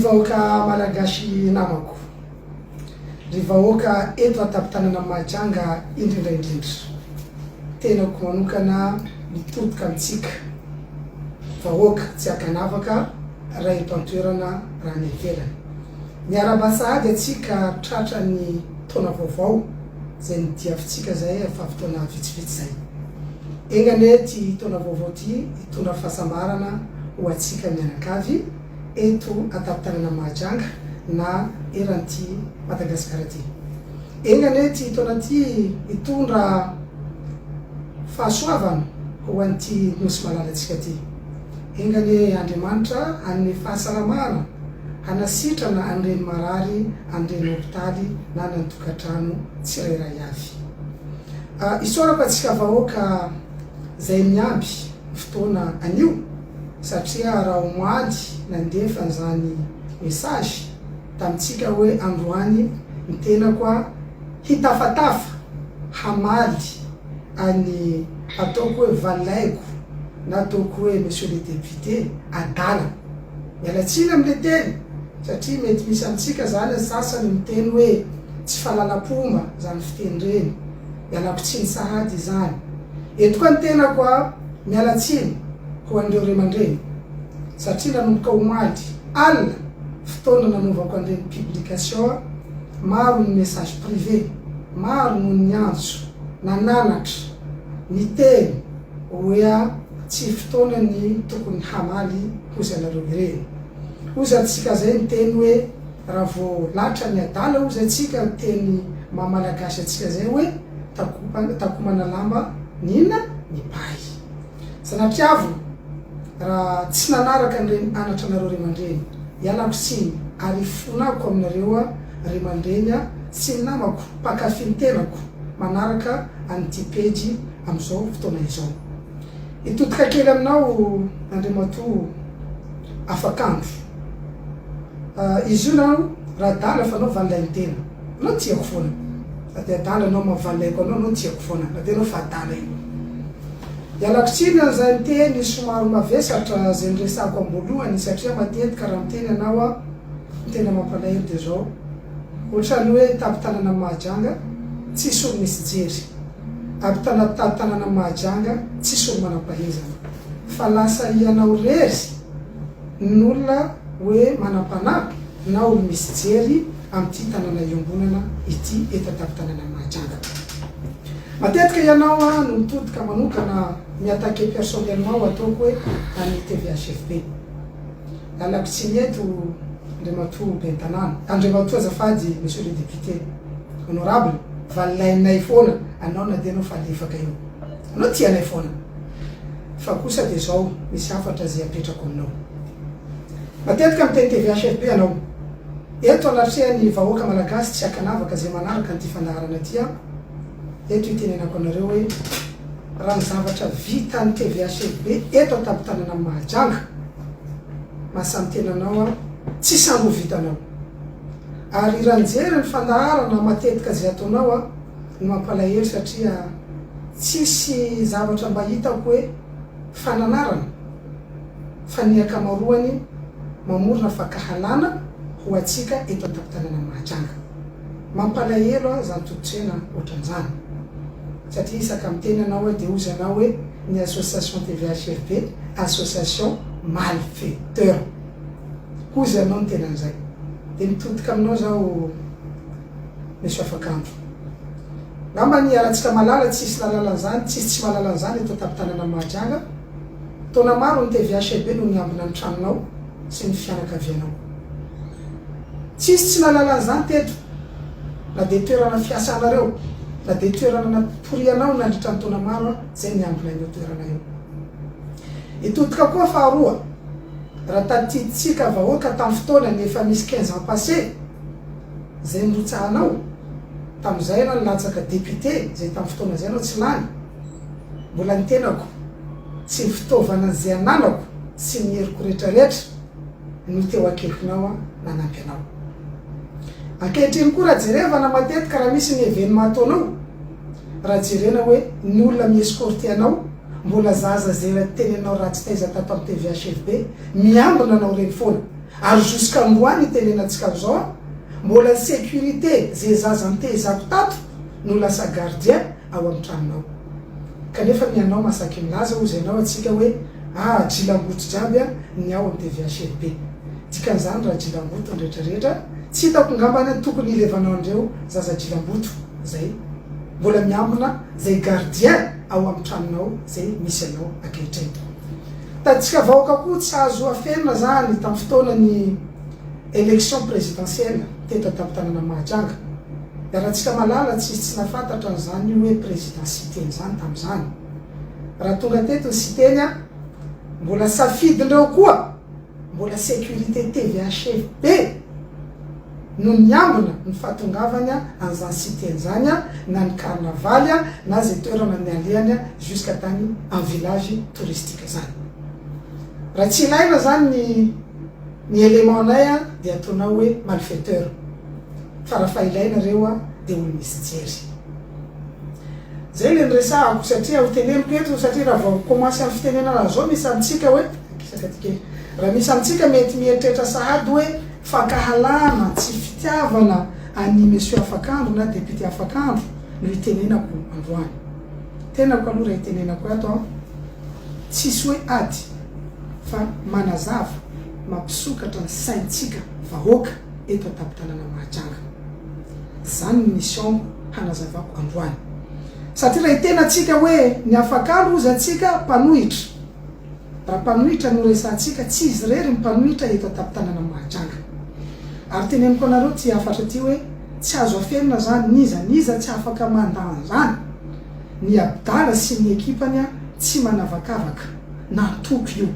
vahoaka Malagasy namako, ry vahoaka eto an-tampon-tanana Mahajanga indrindra indrindra, tenako manokana mitodika amintsika vahoaka tsy ankanavaka raha eto an-toerana raha any ivelany. Miarahaba sahady antsika tratra ny taona vaovao izay nodiavintsika izay efa fotoana vitsivitsy izay. Enga anie ity taona vaovao ity hitondra fahasambarana ho antsika mianakavy eto an-tampon-tanàna Mahajanga na eran'ity Madagasikara ity. Enga anie ity taona ity hitondra fahasoavana ho an'ity Nosy malalantsika ity. Enga anie Andriamanitra hanome fahasalamana hanasitrana an'ireny marary an'ireny hopitaly na any an-tokantrano tsirairay avy. Isaorako antsika vahoaka izay miamby ny fotoana anio satria raha omaly nandefa an'izany message tamintsika hoe androany ny tenako a hitafatafa hamaly an'i ataoko hoe valaiko na ataoko hoe monsieur le député adala. Miala tsiny amin'ilay teny satria mety misy amintsika zany ny sasany miteny hoe tsy fahalalam-pomba zany fiteny ireny. Ialako tsiny sahady izany. Eto koa ny tenako a, miala tsiny ho an'ireo ray aman-dreny satria nanomboka omaly alina fotoana nanaovako an'ireny publication maro ny message privé, maro no niantso, nananatra, niteny hoe tsy fotoana ny tokony hamaly hozy anareo ireny. Hozy antsika zay niteny hoe raha vao latra ny adala hozy antsika niteny maha malagasy antsika zay hoe takomana lamba ny inona? Ny pay. Sanatriavina raha tsy nanaraka an'ireny anatra anareo ray aman-dreny. Ialako tsiny ary ifonako aminareo ray aman-dreny sy ny namako mpankafy ny tenako manaraka an'ity pejy amin'izao fotoana izao. Hitodika kely aminao Andriamatoa Afakandro. Izy io nao raha adala fa anao valilain'ny tena. Anao tiako foana. Na dia adala anao maha valilaiko anao, anao tiako foana. Na dia anao fa adala io. Ialako tsiny an'izay niteny somary mavesatra izay niresahako am-boalohany satria matetika raha miteny anao aho ny tena mampalahelo dia izao, ohatran'ny hoe tampon-tanana Mahajanga tsisy olo misy jery. Avy tanaty tanàna Mahajanga tsisy olo manampahezana fa lasa ianao rery ny olona hoe manampanahy na olo misy jery amin'ity tanàna iombonana ity eto an-tampon-tanànan'i Mahajanga. Matetika ianao no mitodika manokana mi-attaquer personnellement ataoko hoe an'ny TVHFB. Ialako tsiny eto Andriamatoa Ben'ny Tanàna, Andriamatoa azafady Monsieur le Député Honorable, valilainay foana anao na dia anao fa alefaka eo. Anao tianay foana. Fa kosa dia zao misy hafatra izay apetrako aminao. Matetika miteny TVHFB ianao. Eto anatrehan'ny vahoaka Malagasy tsy ankanavaka izay manaraka an'ity fandaharana ity aho, eto itenenako anareo hoe raha ny zavatra vitan'ny TVHFB eto an-tampon-tanànan'i Mahajanga, maha-samy tenanao aho, tsy samy ho vitanao. Ary raha nijery ny fandaharana matetika izay ataonao aho no mampalahelo satria tsisy zavatra mba hitako hoe fananarana fa ny ankamaroany mamorona fankahalana ho antsika eto an-tampon-tanànan'i Mahajanga. Mampalahelo aho izany tototsena ohatran'izany satria isaka miteny ianao hoe dia hozy ianao hoe ny association TVHFB association malfaiteur. Hozy ianao ny tenan'izay. Dia mitodika aminao zaho Monsieur Afakandro. Ngamba ny iharantsika malala tsisy nahalala an'izany, tsisy tsy mahalala an'izany eto an-tampon-tanànan'i Mahajanga. Taona maro ny TVHB no niambina ny tranonao sy ny fianakavianao. Tsisy tsy nahalala an'izany teto, na dia toerana fiasanareo, na dia toerana natorianao nandritra ny taona maro izay niambina an'io toerana io. Hitodika koa faharoa. Raha tadidintsika vahoaka tamin'ny fotoanany efa misy 15 ans passé izay nirotsahanao, tamin'izay ianao nilatsaka député izay tamin'ny fotoana izay ianao tsy lany, mbola ny tenako sy ny fitaovana izay ananako sy ny heriko retraretra no teo akaikinao aho nanampy anao. Ankehitriny koa raha jerevana matetika raha misy ny événement ataonao, raha jerena hoe ny olona mi-escorter anao, Mbola zaza zay raha teny anao ratsy taiza tato am TVHFB miambina anao reny foana. Ary jusqu'à androany itenenantsika an'izao an, mbola ny sécurité ze zaza nitezako tato no lasa gardien ao amin'ny tranonao. Kanefa ny anao masaky milaza hozy ianao antsika hoe ah jilamboto jiaby an ny ao amin'ny TVHLB. Dikan'izany raha jilamboto ny rehetra rehetra, tsy hitako ngambany an tokony hilevanao an'ireo zaza jilamboto zay mbola miambina zay gardien ao amin'ny tranonao zay misy anao ankehitriny. Taditsika vahoaka koa tsy azo afenina zany tam fotoana ny election présidentielle teto antampon-tanana Mahajanga. Iarahantsika malala tsisy tsy nafantatra an'izany io hoe président Siteny zany tamzany. Raha tonga teto ny Siteny a, mbola safidindreo koa mbola sécurité TVHFB no niambina ny fahatongavany an'izany Siteny zany na ny carnaval na ze toerana nialehany jusqu'à tany am village touristique zany. Raha tsy ilaina zany ny ny élément nay dia ataonao hoe malfaiteur fa raha fa ilaina reo dia olo misy jery. Zay le niresahako satria ho teneniko eto satria raha vao commence am fitenenana an'zao misy amintsika hoe, akisaka ty kely, raha misy amintsika mety mieritreritra sahady hoe fankahalana, tsy fitiavana an'i Monsieur Afakandro na Député Afakandro no itenenako androany. Tenako aloha raha itenenako ato an, tsisy hoe ady fa manazava, mampisokatra ny saintsika vahoaka eto an-tampon-tanàna Mahajanga. Zany ny mission-ko hanazavako androany. Satria raha hiteny antsika hoe ny afakandro hozy antsika mpanohitra, raha mpanohitra no resahantsika, tsy izy irery ny mpanohitra eto an-tampon-tanàna Mahajanga. Ary teneniko anareo ity hafatra ity hoe tsy azo afenina zany, n'iza n'iza tsy afaka mandà an'izany. Ny Abdala sy ny ekipany tsy manavakavaka na antoko io.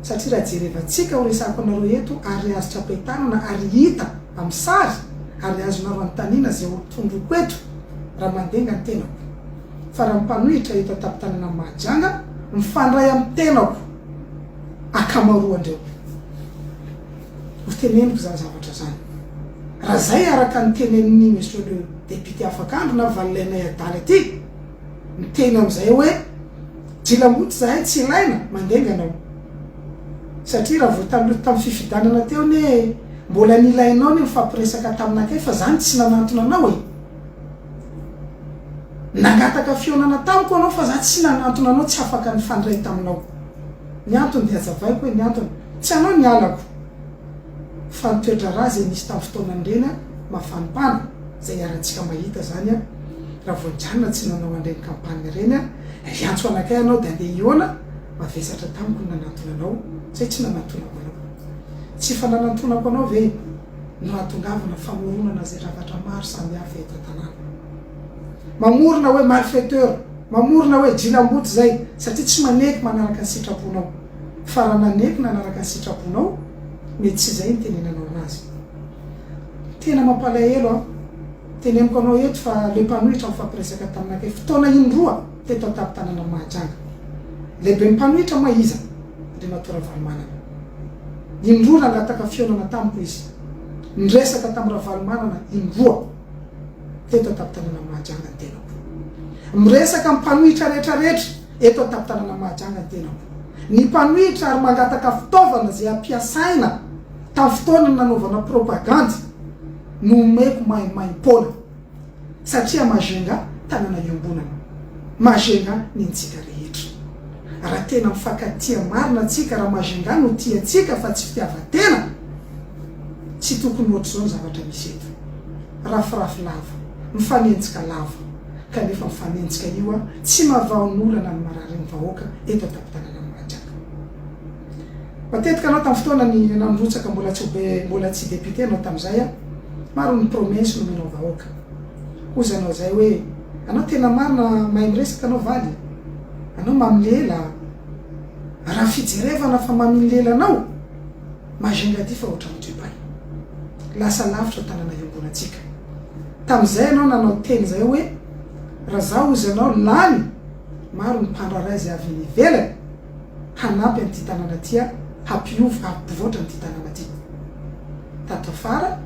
Satria raha jerevantsika ho resahako anareo eto ary azo tsapain-tanana ary hita amin'ny sary ary azonareo anontaniana izay ho tondroiko eto raha mandenga ny tenako. Fa raha mpanohitra eto an-tampon-tanana Mahajanga mifandray amin'ny tenako ankamaroandreo. Ho teneniko izany zavatra izany. Raha izay araka ny tenenin'i Monsieur le député Afakandro na valilainay adala ity, miteny amin'izay hoe jilamboto izahay tsy ilaina, mandenga anao. Satria raha vao taloha tamin'ny fifidianana teo anie mbola nilainao ny nifampiresaka taminakay fa zany tsy nanantona anao e. Nangataka fihaonana tamiko anao fa za tsy nanantona anao tsy afaka nifandray taminao. Ny antony dia hazavaiko hoe ny antony, tsy anao ny halako fa ny toe-draharaha izay nisy tamin'ny fotoanan'ireny mafanipana izay iharantsika mahita izany an, raha vao nijanona tsy nanao an'ireny campagne ireny an, hiantso anakay ianao dia andeha hihaona, mavesatra tamiko ny nanantona anao izay tsy nanantonako anao. Tsy efa nanantonako anao ve no hahatongavana famoronana izay zavatra maro samihafa eto an-tanàna. Mamorona hoe malfaiteur, mamorona hoe jilamboto izay satria tsy maneky manaraka ny sitraponao. Fa raha naneky nanaraka ny sitraponao, mety tsy izay ny tenenanao anazy. Tena mampalahelo an! Teneniko anao eto fa le mpanohitra nifampiresaka taminakay fotoana indroa teto an-tampon-tanànan'i Mahajanga. Lehiben'ny mpanohitra moa iza? Andriamatoa Ravalomanana. Indroa nangataka fihaonana tamiko izy. Niresaka tamin'i Ravalomanana indroa. Teto an-tampon-tanàna Mahajanga ny tenako. Miresaka amin'ny mpanohitra rehetra rehetra eto an-tampon-tanàna Mahajanga ny tenako. Ny mpanohitra ary mangataka fitaovana izay ampiasaina tamin'ny fotoana nanaovana propagandy no omeko maimaimpoana. Satria Majunga tanana iombonana. Majunga nentsika rehetra. Raha tena mifankatia marina tsika, raha Majunga no tiantsika fa tsy fitiavan-tena, tsy tokony ohatr'izao ny zavatra misy eto. Rafirafy lava, mifanenjika lava, kanefa mifanenjika io tsy mahavaha olana ny mararin'ny vahoaka eto an-tampon-tanànan'i Mahajanga. Matetika anao tamin'ny fotoana ny ianao nirotsaka mbola tsy ho be mbola tsy député anao tamin'izay an, maro ny promesse nomenao vahoaka. Hozy anao izay hoe anao tena marina mahay miresaka anao valy, anao mamy lela, raha fijerevana fa mamy ny lelanao, Majunga ty fa ohatran'i Dubaï. Lasa lavitra tanana iombonantsika. Tamin'izay ianao nanao teny izay hoe raha zaho hozy anao lany maro ny mpandraharaha izay avy eny ivelany hanampy an'ity tanàna ty hampiova hampivoatra an'ity tanàna ty. Tato afara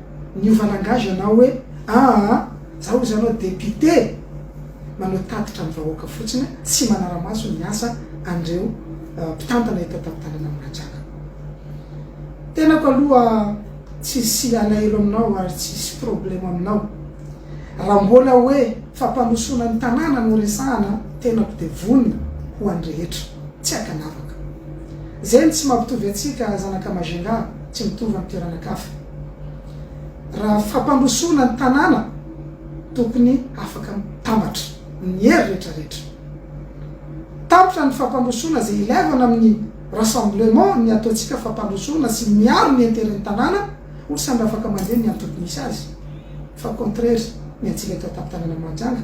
niova langage ianao hoe aa zaho hozy anao député manao tatitra amin'ny vahoaka fotsiny tsy manara-maso ny asa an'ireo mpitantana eto an-tampon-tanàna Mahajanga. Tenako aloha tsisy alahelo aminao ary tsisy problème aminao. Raha mbola hoe fampandrosoana ny tanàna no resahana tenako dia vonona ho an'ny rehetra. Tsy ankanavaka. Zay no tsy mampitovy antsika zanaka Majunga tsy mitovy amin'ny toerana-kafa. Raha fampandrosoana ny tanàna tokony afaka mitambatra ny hery retraretra. Tapitra ny fampandrosoana zay ilaivana amin'ny rassemblement ny ataontsika fampandrosoana sy miaro ny interet ny tanàna olo samby afaka mandeha ny antoko misy azy fa contraire ny antsika eto antampon-tanàna Mahajanga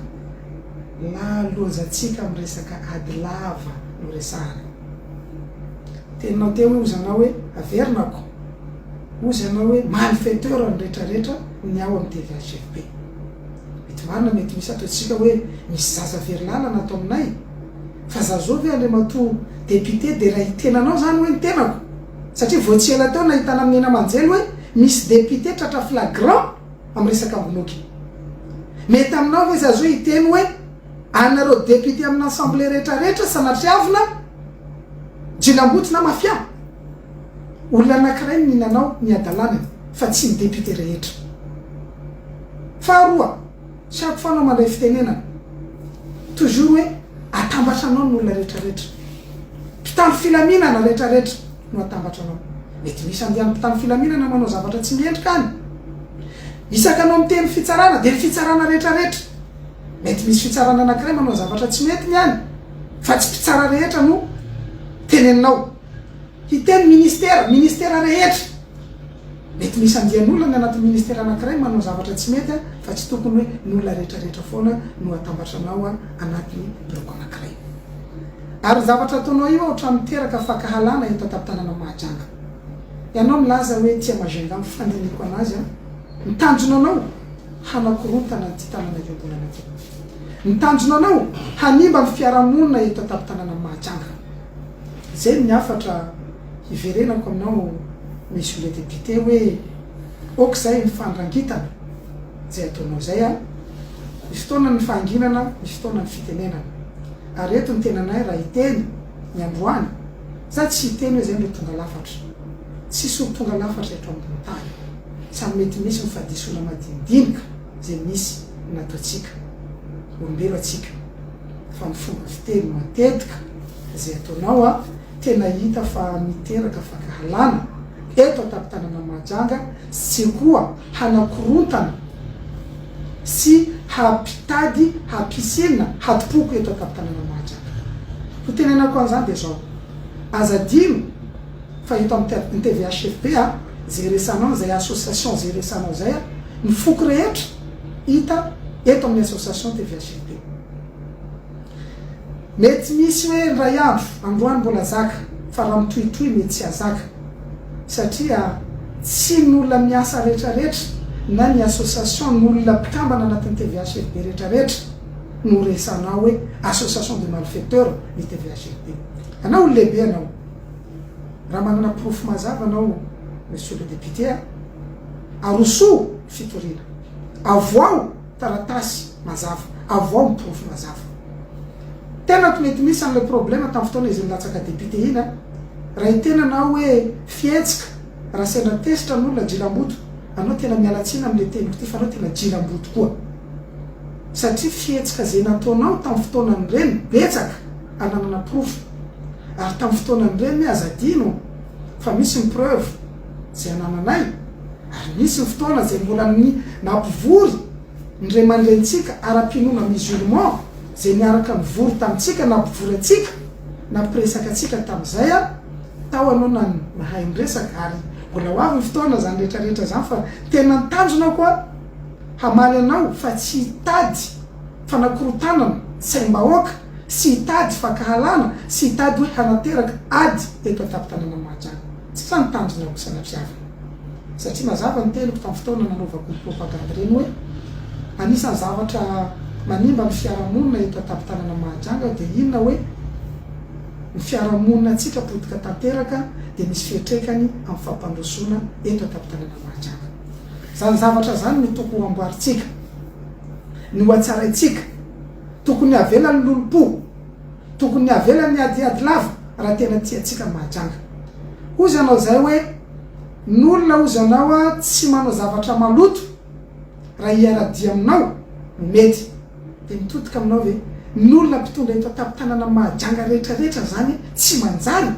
lalozantsika amin'ny resaka ady lava no resahana. Teninao teo hoe ozanao hoe averinako ozy ianao hoe malfaiteur ny retraretra ny ao amin'ny TVHFB. Mety marina mety misy ataontsika hoe misy zaza very lalana ato aminay fa za zao ve Andriamatoa député de raha itenanao zany hoe ny tenako satria vao tsy ela teo nahitana amin'ny eny amanjely hoe misy député tratra flagrant amin'ny resaka ambonoky. Mety aminao ve za zao hiteny hoe anareo député amin'ny assemblée retraretra sanatriavina jilamboto na mafia? Olona anakiray no nanao ny hadalanany fa tsy ny député rehetra. Faharoa, chaque fois anao mandray fitenenana, toujours hoe atambatranao ny olona retraretra. Mpitandro filaminana retraretra no atambatranao. Mety misy andiany mpitandro filaminana manao zavatra tsy miendrika any. Isaka anao miteny fitsarana dia ny fitsarana retraretra. Mety misy fitsarana anakiray manao zavatra tsy mety ny any fa tsy mpitsara rehetra no teneninao. Hiteny ministera, ministera rehetra. Mety misy andian'olona ny anatin'ny ministera anankiray manao zavatra tsy mety fa tsy tokony hoe ny olona rehetra rehetra foana no atambatranao anatin'ny bloc anankiray. Ary ny zavatra ataonao io ohatran'ny miteraka fankahalana eto an-tampon-tanàna Mahajanga. Ianao milaza hoe tia Majunga ny fandinihiko anazy an. Ny tanjona anao hanakorontana an'ity tanàna iombonana ity. Ny tanjona anao hanimba ny fiarahamonina eto an-tampon-tanàna Mahajanga. Zay ny hafatra hiverenako aminao Monsieur le député hoe ok zay ny fandrangitana zay ataonao zay a! Misy fotoana ny fahanginana, misy fotoana ny fitenenana. Ary eto ny tenanay raha hiteny ny androany, za tsy hiteny hoe zay no tonga lafatra. Tsisy olo tonga lafatra eto ambony tany. Samy mety misy ny fahadisoana madinidinika zay misy nataontsika. Olombelo atsika. Fa ny fomba fiteny matetika izay ataonao a, tena hita fa miteraka fankahalana eto an-tampon-tanana Mahajanga sy koa hanakorontana sy hampitady hampisy inona hadim-poko eto an-tampon-tanana Mahajanga. Ho tenenako an'izany dia izao, aza adino fa eto amin'ny TVHFB a, izay resanao, izay association izay resanao izay a, ny foko rehetra hita eto amin'ny association TVHFB. Mety misy hoe indray andro, androany mbola zaka, fa raha mitohitohy mety tsy hazaka. Satria tsy ny olona miasa retraretra na ny association ny olona mpikambana anatin'ny TVHFB retraretra no resanao hoe association de malfaiteurs ny TVHFB. Anao olo lehibe anao. Raha manana porofo mazava anao Monsieur le député a, arosoa fitoriana. Avoaho taratasy mazava, avoaho ny porofo mazava. Tena to mety misy an'ilay problème tamin'ny fotoana izy nilatsaka député iny an! Raha hiteny anao hoe fihetsika raha sendra tezitra ny olona jilamboto, anao tena miala tsiny amin'ilay teniko ity fa anao tena jilamboto koa. Satria fihetsika izay nataonao tamin'ny fotoanan'ireny betsaka ananana porofo. Ary tamin'ny fotoanan'ireny aza adino fa misy ny preuve izay anananay. Ary nisy ny fotoana izay mbola ny nampivory ny ray aman-drenintsika ara-pinoana musulman izay niaraka nivory tamintsika, nampivory antsika, nampiresaka antsika tamin'izay a, tao anao na nahay niresaka ary mbola ho avy ny fotoana izany rehetra rehetra izany fa tena ny tanjona koa hamaly anao fa tsy hitady fanakorontanana saim-bahoaka sy hitady fankahalana sy hitady hoe hanateraka ady eto an-tampon-tanàna Mahajanga. Tsy izany tanjona ho sanatriavina. Satria mazava ny teniko tamin'ny fotoana nanaovako ny propagandy ireny hoe anisan'ny zavatra manimba ny fiarahamonina eto an-tampon-tanana Mahajanga dia inona hoe ny fiarahamonina antsika potika tanteraka dia misy fiantraikany amin'ny fampandrosoana eto an-tampon-tanana Mahajanga. Izany zavatra izany no tokony ho amboarintsika, ny ho hatsaraintsika. Tokony havela ny lolompo. Tokony havela ny adiady lava raha tena tiantsika Mahajanga. Hozy ianao izay hoe. Ny olona hozy anao a tsy manao zavatra maloto raha hiara-dia aminao no mety. Dia mitodika aminao ve? Ny olona mpitondra eto an-tampon-tanana Mahajanga rehetra rehetra zany tsy manjary?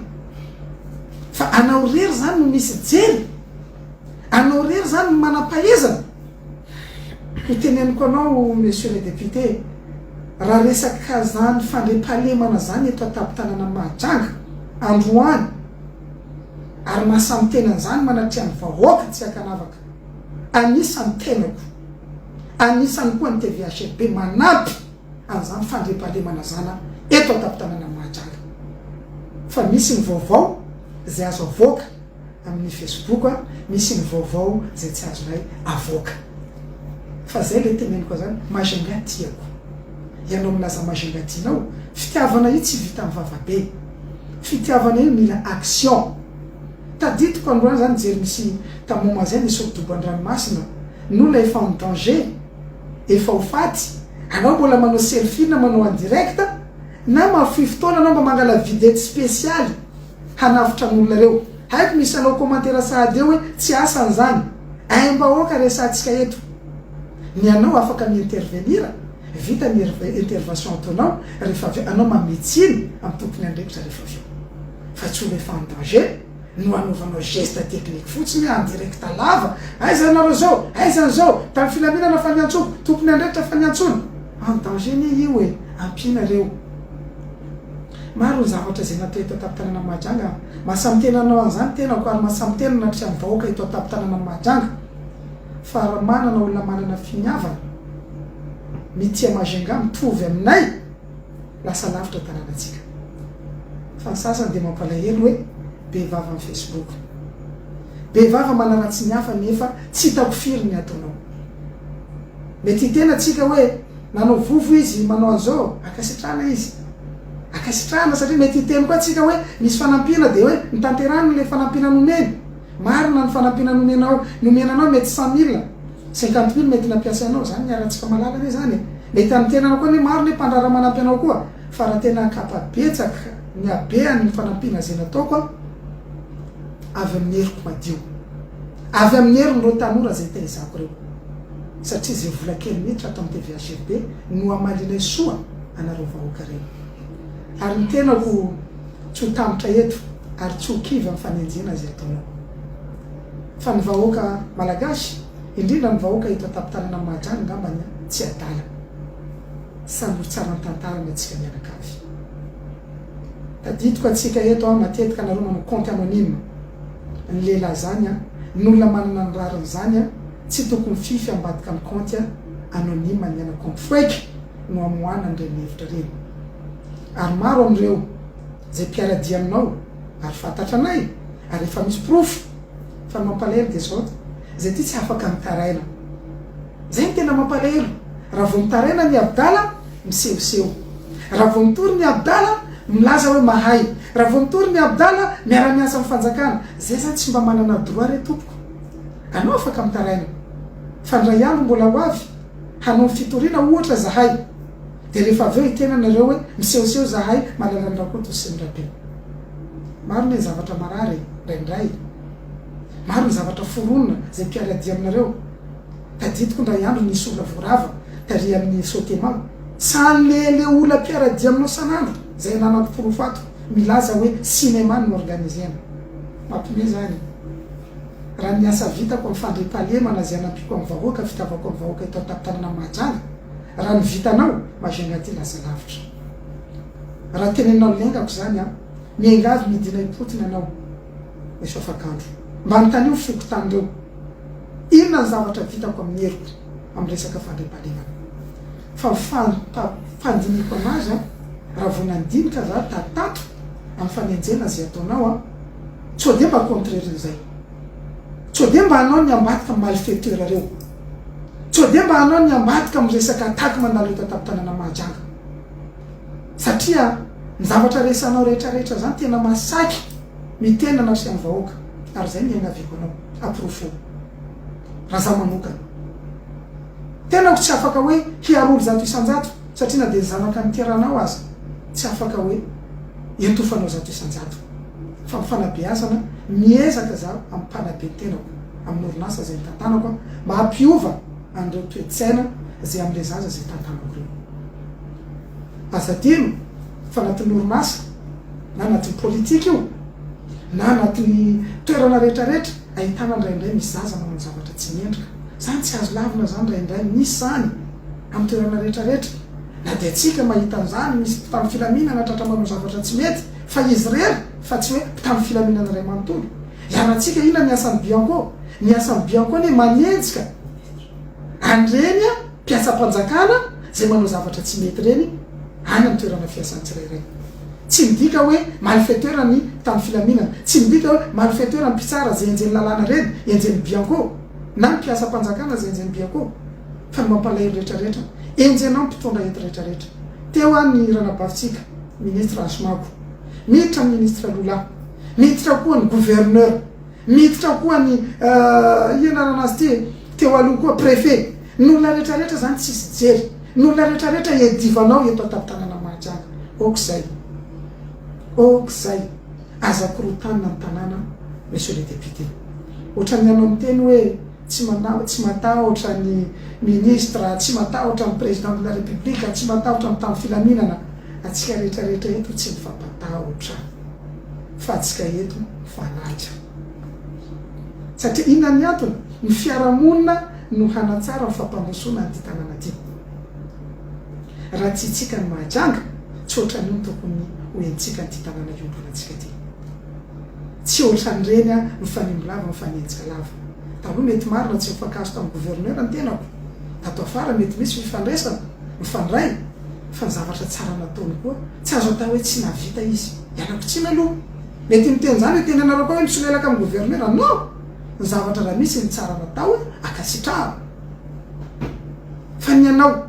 Fa anao irery zany no misy jery? Anao irery zany no manam-pahaizana? Ho teneniko anao Monsieur le député, raha resaka zany fandriampahalemana zany eto an-tampon-tanana Mahajanga androany, ary maha samy tena an'izany manatreha ny vahoaka tsy ankanavaka, anisan'ny tenako, anisany koa ny TVHRB manampy an'izany fandriampahalemana zana eto an-tampon-tanànan'i Mahajanga. Fa misy ny vaovao izay azo avoaka amin'ny Facebook, misy ny vaovao izay tsy azonay avoaka. Fa zay le teneniko azany, Majunga tiako. Ianao milaza Majunga tianao, fitiavana io tsy vitan'ny vava be. Fitiavana io mila action. Tadidiko androany za nijery misy tam moment zay nisy rodobo andranomasina, ny olona efa en danger, efa ho faty, anao mbola manao selfie na manao en direct, na mahafoy fotoana anao mba mangala vidette spesialy hanavotra ny olona reo. Haiko misy hanao commentaire sahady eo hoe tsy asany zany. Aim-bahoaka resahantsika eto. Ny anao afaka mi-intervenir, vita ny intervention ataonao, rehefa avy eo anao manome tsiny amin'ny tompony andraikitra rehefa avy eo. Fa tsy olona efa en danger no anaovanao geste technique fotsiny hoe en direct lava, aiza ianareo zao, aiza ny zao, tany filaminana fa niantsoako, tompony andraikitra fa niantsoana. En danger anie io e, ampiana reo. Maro ny zavatra izay natao eto an-tampon-tanànan'i Mahajanga. Mahasamy tena hanao an'izany tenako ary mahasamy tena anatrehan'ny vahoaka eto an-tampon-tanànan'i Mahajanga. Fa raha manana olona manana finiavana, mitia Majunga mitovy aminay, lasa lavitra tanànantsika. Fa ny sasany dia mampalahelo hoe be vava amin'ny Facebook. Be vava manaratsy ny hafa nefa tsy hitako firy ny ataonao. Mety hiteny antsika hoe nanao vovo izy manao an'izao, ankasitrahana izy. Ankasitrahana satria mety hiteny koa antsika hoe misy fanampiana dia hoe notanterahiny ilay fanampiana nomeny. Marina ny fanampiana nomenao nomena anao mety 100 mille, 50 mille mety nampiasainao, zany niarantsika malala anie zany e! Mety amin'ny tenanao koa anie maro anie mpandraharaha manampy anao koa fa raha tena ankapabetsaka ny habehany ny fanampiana izay nataoko an, avy amin'ny heriko madio, avy amin'ny herin'ireo tanora izay taizako ireo satria izay vola kely miditra ato amin'ny TVHRB no hamalianay soa anareo vahoaka ireo ary ny tenako tsy ho tamotra eto ary tsy ho kivy amin'ny fanenjehana izay ataonao. Fa ny vahoaka Malagasy, indrindra ny vahoaka eto an-tampon-tanànan'i Mahajanga angambany tsy adala. Samy ho tsara ny antsika mianakavy. Tadidiko antsika eto an, matetika nareo manao compte anonyme. Ny lehilahy zany an, ny olona manana ny rariny zany an, tsy tokony fify ambadika ny compte anonyme ny ana compte fake no amoahana an'ireny hevitra ireny. Ary maro amin'ireo izay mpiara-dia aminao ary fantatranay ary efa misy porofo fa ny mampalahelo dia zao izay ity tsy afaka mitaraina zay no tena mampalahelo raha vao mitaraina ny abdala misehoseho raha vao mitory ny abdala milaza hoe mahay raha vao mitory ny abdala miara-miasa amin'ny fanjakana zay zany tsy mba manana droit re tompoko anao afaka mitaraina fa ndray andro mbola ho avy hanao ny fitoriana ohatra zahay Dia rehefa avy eo hiteny nareo hoe misehoseho zahay manala an'i Rakoto sy ny Rabe. Maro anie ny zavatra marary e, indraindray. Maro ny zavatra foronina izay mpiara-dia aminareo. Tadidiko indray andro nisy olona voarava tary amin'ny Sotema. Samy le olona mpiara-dia aminao san'andro izay ananako porofo ato milaza hoe cinéma no organiser-na. Mampime zany e. Raha ny asa vitako amin'ny fandriampahalemana izay anampiako amin'ny vahoaka, fitiavako amin'ny vahoaka eto an-tampon-tanàna Mahajanga, Raha ny vitanao, Majunga ty lasa lavitra. Raha teneninao lengako zany an, miangavy midina ipotony anao Eso afak'andro. Mba anontanio ny fokontany reo. Inona ny zavatra vitako amin'ny heriko amin'ny resaka fandriampahalemana. Fa ny fandinihiko anazy an, raha vao nandinika za tatato amin'ny fanenjehana zay ataonao an, sao dia mba contraire-n'izay. Sao dia mba anao ny ambadika malfaiteur reo. Sao dia mba anao ny ambadika amin'ny resaka attaque mandalo eto an-tampon-tanàna Mahajanga. Satria ny zavatra resanao rehetra rehetra zany tena mahasaky miteny anatrehan'ny vahoaka. Ary zay no iangaviako anao, aporofo. Raha za manokana. Tenako tsy afaka hoe hiarolo 100% satria na dia ny zanaka niteranao aza tsy afaka hoe iantofanao 100%. Fa ny fanabeazana, miezaka za amin'ny mpanabe tenako, amin'ny orinasa izay nitantanako aho, mba hampiova an'ireo toe-tsaina izay amin'ilay zaza izay tantanako ireo. Aza adino fa anatin'ny orinasa, na anatin'ny politika io, na anatin'ny toerana rehetrarehetra, ahitana indraindray misy zaza manao zavatra tsy mendrika. Izany tsy azo lavina izany indraindray, misy izany amin'ny toerana rehetrarehetra. Na dia antsika mahita an'izany, misy mpitandro filaminana tratra manao zavatra tsy mety, fa izy irery fa tsy hoe mpitandro filaminana iray manontolo. Ianantsika inona ny asan'ny Bianco? Ny asan'ny Bianco anie manenjika an'ireny mpiasam-panjakana izay manao zavatra tsy mety ireny any amin'ny toerana fiasany tsirairay. Tsy midika hoe malfaiteur ny mpitandro filaminana, tsy midika hoe malfaiteur ny mpitsara izay enjehin'ny lalàna ireny, enjehin'ny Bianco, na ny mpiasam-panjakana izay enjehin'ny Bianco. Fa ny mampalahelo rehetrarehetra, enjehinao ny mpitondra eto rehetrarehetra. Teo any ny ranabavintsika, ministre Hashimako. Miditra ny ministre Lula. Miditra koa ny gouverneur. Miditra koa ny eh, anarana azy ity e, teo aloha koa préfet. Ny olona rehetrarehetra zany tsisy jery. Ny olona rehetrarehetra iadivanao eto an-tampon-tanàna Mahajanga. Ok zay. Ok zay. Aza korotanina ny tanàna monsieur le député. Ohatran'ny anao miteny hoe tsy manao, tsy matahotra ny ministre, tsy matahotra ny président de la république, tsy matahotra ny mpitandro filaminana. Antsika rehetrarehetra eto tsy mifampatahotra. Fa antsika eto mifanaja. Satria inona ny antony? Ny fiarahamonina no hanatsara ny fampandrosoana an'ity tanàna ity. Raha tiantsika ny Mahajanga, tsy ohatran'io no tokony ho henontsika an'ity tanàna iombonantsika ity. Tsy ohatran'ireny a, mifanimby lava, mifanenjika lava. Taloha mety marina tsy nifankahazo tamin'ny gouverneur ny tenako. Tato afara mety misy fifandraisana, mifandray, fa ny zavatra tsara nataony koa tsy azo atao hoe tsy nahavita izy. Ialako tsiny aloha. Mety miteny izany hoe tenenareo koa hoe misolelaka amin'ny gouverneur. Non! Ny zavatra raha misy ny tsara natao ankasitrahana. Fa ny anao,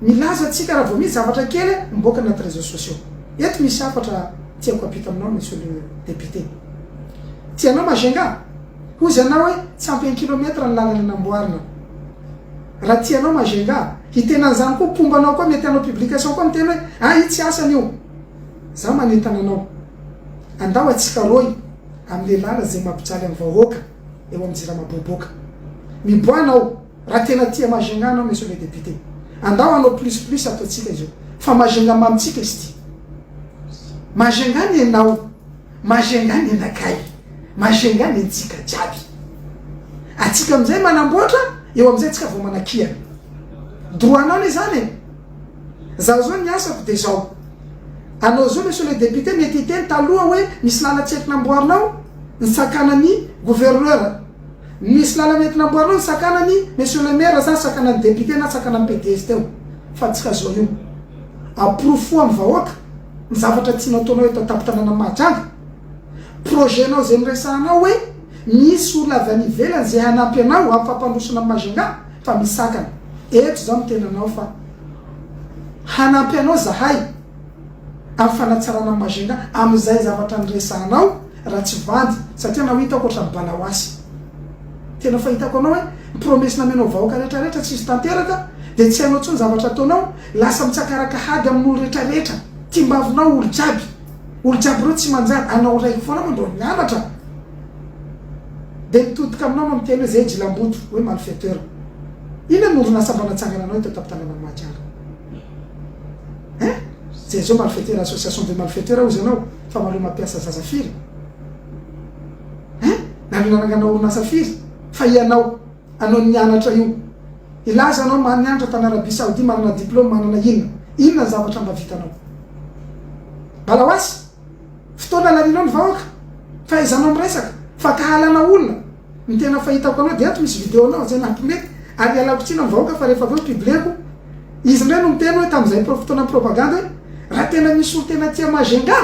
milaza antsika raha vao misy zavatra kely miboaka anaty réseaux sociaux. Eto misy hafatra tiako ampita aminao monsieur le député. Tianao Majunga? Hozy ianao hoe tsy ampy un kilomètre ny lalana namboarina. Raha tianao Majunga, hiteny an'izany koa mpomba anao koa mety hanao publication koa miteny hoe ah io tsy asany io. Za manentana anao. Andao atsika roy amin'le lala zay mampijaly amin'ny vahoaka eo amin'ny jirama boboka. Miboaha anao raha tena tia Majunga anao monsieur le député. Andao hanao plus plus ataontsika izao. Fa Majunga mamintsika izy ity. Majunga ny enao. Majunga ny anakay. Majunga ny antsika jiaby. Atsika amin'izay manamboatra, eo amin'izay tsika vao manakiana. Droit-nao anie zany e. Zaho zao ny asako de zao. Anao zao monsieur le député mety hiteny taloha hoe misy lala tsy haiko namboarinao nisakana ny gouverneur. Misy lala mety namboarinao nisakana ny monsieur le maire sa nisakana ny député na nisakana ny PDS teo. Fa tsika zao io. Aporofo amin'ny vahoaka ny zavatra tsy nataonao eto an-tampon-tanàna Mahajanga. Projet-nao izay niresahanao hoe misy olona avy any ivelany izay hanampy anao amin'ny fampandrosoana an'i Majunga fa misakana. Eto zaho miteny anao fa hanampy anao zahay amin'ny fanatsarana an'i Majunga amin'izay zavatra niresahanao raha tsy vandy satria anao hitako ohatran'ny balaoasy. Tena fahitako anao hoe ny promesse namenao vahoaka rehetra rehetra tsisy tanteraka dia tsy hainao intsony zavatra ataonao, lasa mitsakaraka hady amin'olo rehetra rehetra, tiambavinao olo jiaby. Olo jiaby reo tsy manjary, anao raiky foana moa ndrô nianatra de mitodika aminao anao miteny hoe zay jilamboto hoe malfaiteur. Inona ny orinasa mba natsangananao eto an-tampon-tanànan'i Mahajanga? Hein? Zay zao malfaiteur, association de malfaiteur hozy anao fa maleo mampiasa zaza firy? Hein? Nareo nanangana orinasa firy fa ianao anao nianatra io hilaza anao ma nianatra tany Arabie Saoudi manana diplôme manana inona? Inona ny zavatra mba vitanao? Balaoasy? Fotoana laninao ny vahoaka? Fahaizanao miresaka? Fankahalana olona? Ny tena fahitako anao dia ato misy video anao izay nampime ary ialako tsiny amin'ny vahoaka fa rehefa avy eo publieko izy indray no miteny hoe tamin'izay fotoana propagande hoe raha tena misy olo tena tia Majunga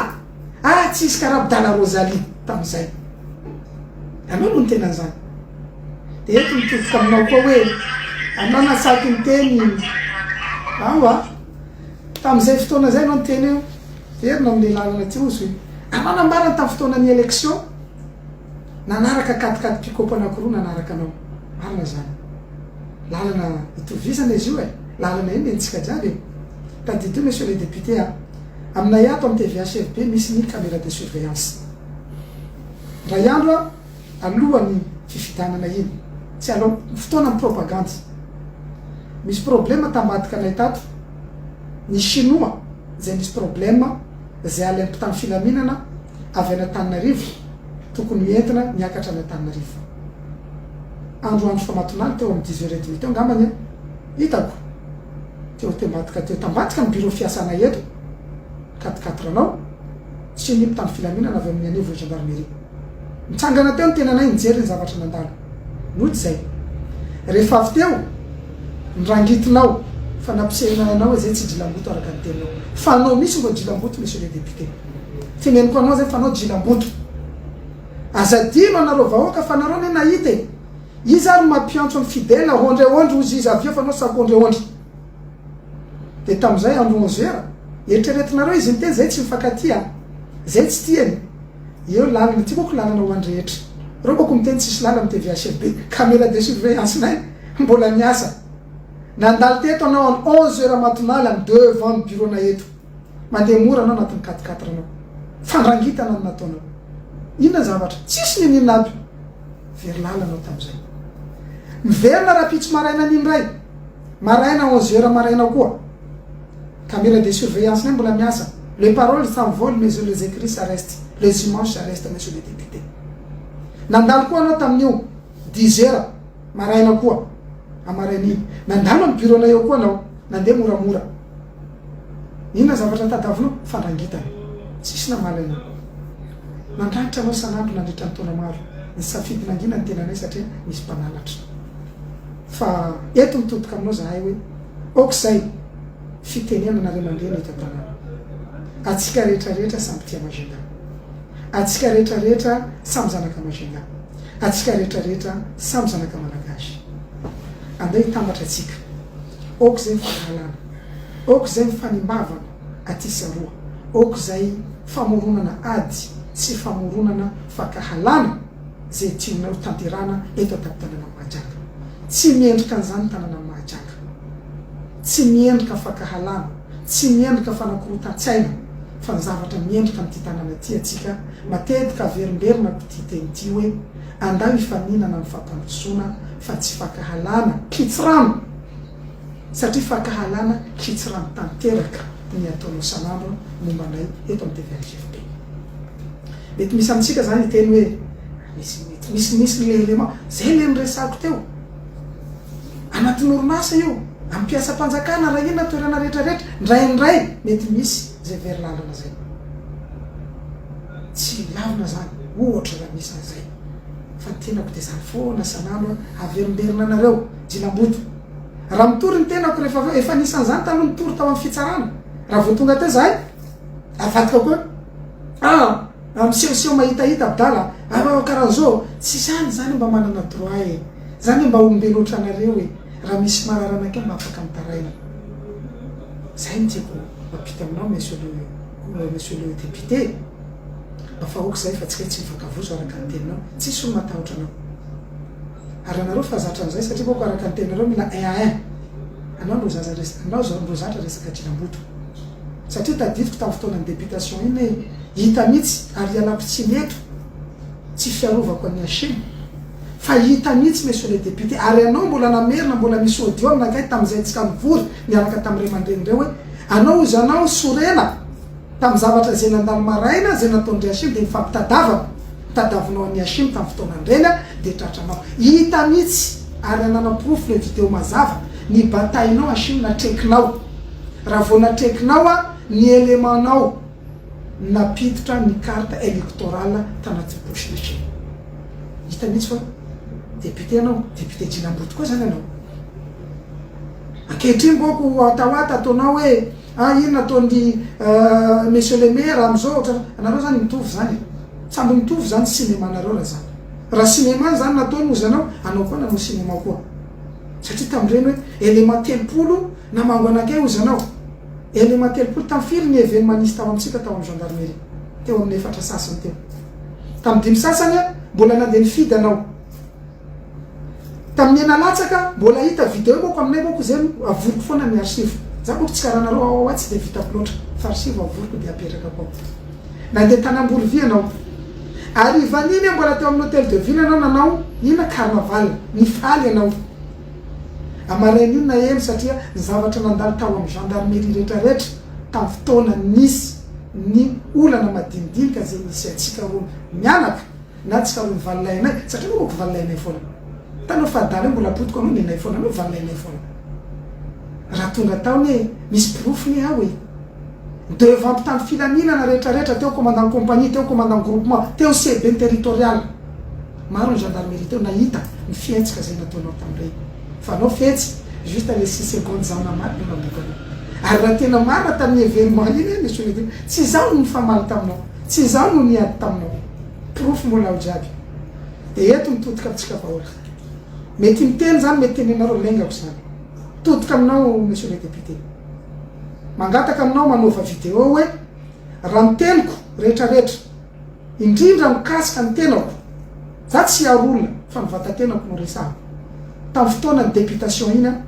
ah tsisy karaha Abdala Rosalie tamin'izay. Anao no niteny an'izany. Dia eto mitodika aminao koa hoe anao nasaky niteny ao a. Tamin'izay fotoana izay anao niteny hoe verina amin'ilay lalana ty ozy hoe anao nambarany tamin'ny fotoanan'ny élection nanaraka quat-quat pick-up anankiroa nanaraka anao. Marina izany. Lalana itovizana izy io e. Lalana iny nentsika jiaby e. Tadidio monsieur le député a. Aminay ato amin'ny TVHFB misy ny caméra de surveillance. Indray andro aho, alohan'ny fifidianana iny, tsy aloha, fotoanan'ny propagandy, misy problème tambadika anay tato, ny chinois izay nisy problème izay alain'ny mpitandro filaminana avy any Antananarivo tokony ho entina niakatra any Antananarivo. Androandro famaton'aly teo amin'ny dix heures et demie teo angambany an, hitako teo tembadika teo tambadika ny bureau fiasanay eto, quatre quatre anao sy ny mpitandro filaminana avy amin'ny anivon'ny gendarmerie. Nitsangana teo ny tenanay nijery ny zavatra nandalo. Nody izay. Rehefa avy teo, nrangitinao fa nampisehoanay anao hoe zay tsy jilamboto araka ny teninao. Fa anao mihitsy mbo jilamboto monsieur le député. Teneniko anao zay fa anao jilamboto. Aza adino anareo vahoaka fa nareo anie nahita e. Iza ary mampiantso an'i Fidèle hondrehondry hozy izy avy eo fa anao sakondrehondry. Dia tamin'izay andro 11 heures, eritreretinareo izy niteny zay tsy mifankatia a! Zay tsy tiany. Eo lalana, ty manko lalana ho an-drehetra. Reo manko miteny tsisy lalana amin'ny TVHFB, camera de surveillance nay mbola miasa. Nandalo teto anao am 11 heures matinale am devant ny bureau nay eto. Mandeha mora anao anatin'ny quatre quatre anao. Fandrangitana no nataonao. Inona ny zavatra? Tsisy niniana aby. Very lalana anao tamin'izay. Miverina rahampitso marainan'iny indray. Maraina 11 heures maraina koa. Camera de surveillance nay mbola miasa. Les paroles s'envolent mais les écrits ça reste. Les images ça reste monsieur le député. Nandalo koa anao tamin'io 10 heures maraina koa. Amarain'iny. Nandalo amin'ny bureau nay eo koa anao. Nandeha moramora. Inona zavatra tadavinao? Fandrangitana. Tsisy namaly anao. Nandrangitra anao isan'andro nandritra ny taona maro. Nisafidy nangina ny tenanay satria misy mpanalatra. Fa eto mitodika aminao zahay hoe ok zay fitenenana ray aman-dreny eto an-tanàna. Atsika rehetra rehetra samy tia Majunga. Atsika rehetra rehetra samy zanaka Majunga. Atsika rehetra rehetra samy zanaka Malagasy. Andeha hitambatra atsika. Ok zay ny fankahalana. Ok zay ny fanimbavana aty sy aroa. Ok zay famoronana ady sy famoronana fankahalana zay tianao tanterahana eto an-tampon-tanànan'i Mahajanga. Tsy miendrika an'izany ny tanànan'i Mahajanga. Tsy miendrika fankahalana, tsy miendrika fanakorotan-tsaina fa ny zavatra miendrika amin'ity tanàna ity antsika matetika averimberinako ity teny ity hoe andao hifaninana amin'ny fampandrosoana fa tsy fankahalana kitsirano satria fankahalana kitsirano tanteraka ny ataonao san'andro momba anay eto amin'ny TVRGFP. Mety misy amintsika zany hiteny hoe misy mety misy misy le élément zay le niresahako teo anatin'ny orinasa io amin'ny mpiasam-panjakana raha inona toerana rehetra rehetra indraindray mety misy zay very lalana zay tsy lavina zany ohatra raha misy an'izay fa ny tenako de zany foana san'andro averimberina anareo jilamboto raha mitory ny tenako rehefa avy eo efa nisan'izany taloha nitory tao amin'ny fitsarana raha vao tonga teo zahay avadika koa Ah! Misehoseho mahitahita abdala ah karaha zao tsy zany zany mba manana droit e! Zany mba olombelo otranareo e! Raha misy marary anakay mba afaka mitaraina. Zay no tiako ampita aminao monsieur le monsieur le député mba fa ok zay fa tsika tsy mifankavozo araka ny teninao tsisy olo matahotra anao ary anareo fa zatra an'izay satria boko araka ny teninareo mila un à un anao no zaza anao zao no zatra resaka jilamboto. Satria tadidiko tamin'ny fotoanan'ny députation iny hoe hita mihitsy ary ialako tsiny eto tsy fiarovako an'i Hashim fa hita mihitsy monsieur le député ary anao mbola namerina mbola misy audio aminakay tamin'izay tsika nivory niaraka tamin'ny ray aman-dreny ireo hoe anao hozy anao sorena tamin'ny zavatra izay nandalo maraina izay nataon-dry Hashim dia nifampitadavana nitadavinao an'i Hashim tamin'ny fotoanan'ireny dia tratranao hita mihitsy ary anana-porofo le vidéo mazava ny bataille-nao Hashim natrekinao Raha vao natrekinao a ny élément nao nampiditra ny carte électorale tanaty poche nakeo. Hita mihitsy fa député anao, député Djinamboto koa zany anao. Ankehitriny boko atawata ataonao hoe ah inona ataon'ny monsieur le maire amizao ohatra, anareo zany mitovy zany e. Samby mitovy zany cinéma nareo raha zany. Raha cinéma zany nataony hozy anao, anao koa nanao cinéma koa. Satria tamin'ireny hoe élément 30 Namango anakay hozy anao. Elema 30 tamin'ny firy ny événement nisy tao amintsika tao amin'ny gendarmerie? Teo amin'ny efatra sasany teo. Tamin'ny dimy sasany mbola nandeha nifidy anao. Tamin'ny enina latsaka mbola hita vidéo manko aminay manko izay avoriko foana ny archive. Za manko tsy karaha anareo ao ao tsy dia vitako loatra. Farisivo avoriko dia apetraka ao. Nandeha tany Amborovy ianao. Harivan'iny mbola teo amin'ny Hotel de Ville ianao nanao inona? Carnaval. Nifaly ianao. Maraina io naheno satria ny zavatra nandalo tao amin'ny gendarmerie retraretra tamin'ny fotoana nisy ny olana madinidinika izay nisy antsika roa mianaka na antsika roa mivalolahy anay satria anao manko valolahy anay foana. Hitanao fa adala io mbola potiko anao nenay foana anao valolahy anay foana. Raha tonga tao anie misy porofo anie ao e. Devant mpitandro filaminana retraretra teo commandant compagnie teo commandant groupement teo CB territorial. Maro ny gendarmerie teo nahita ny fihetsika izay nataonao tamin'ireny. Fa anao fetsy, juste le 6 secondes zaho namaly no nambokanao. Ary raha tena marina tamin'ny événement iny eh monsieur le député, tsy izaho no nifamaly taminao, tsy izaho no niady taminao. Porofo mbola ao jiaby. Dia eto mitodika amintsika vahoaka. Mety miteny izany, mety tenenareo lengako izany. Mitodika aminao monsieur le député. Mangataka aminao manaova vidéo hoe raha ny teniko retraretra, Indrindra mikasika ny tenako, za tsy hiaro olona fa ny vatatenako no resahako. Tamin'ny fotoana ny députation iny an,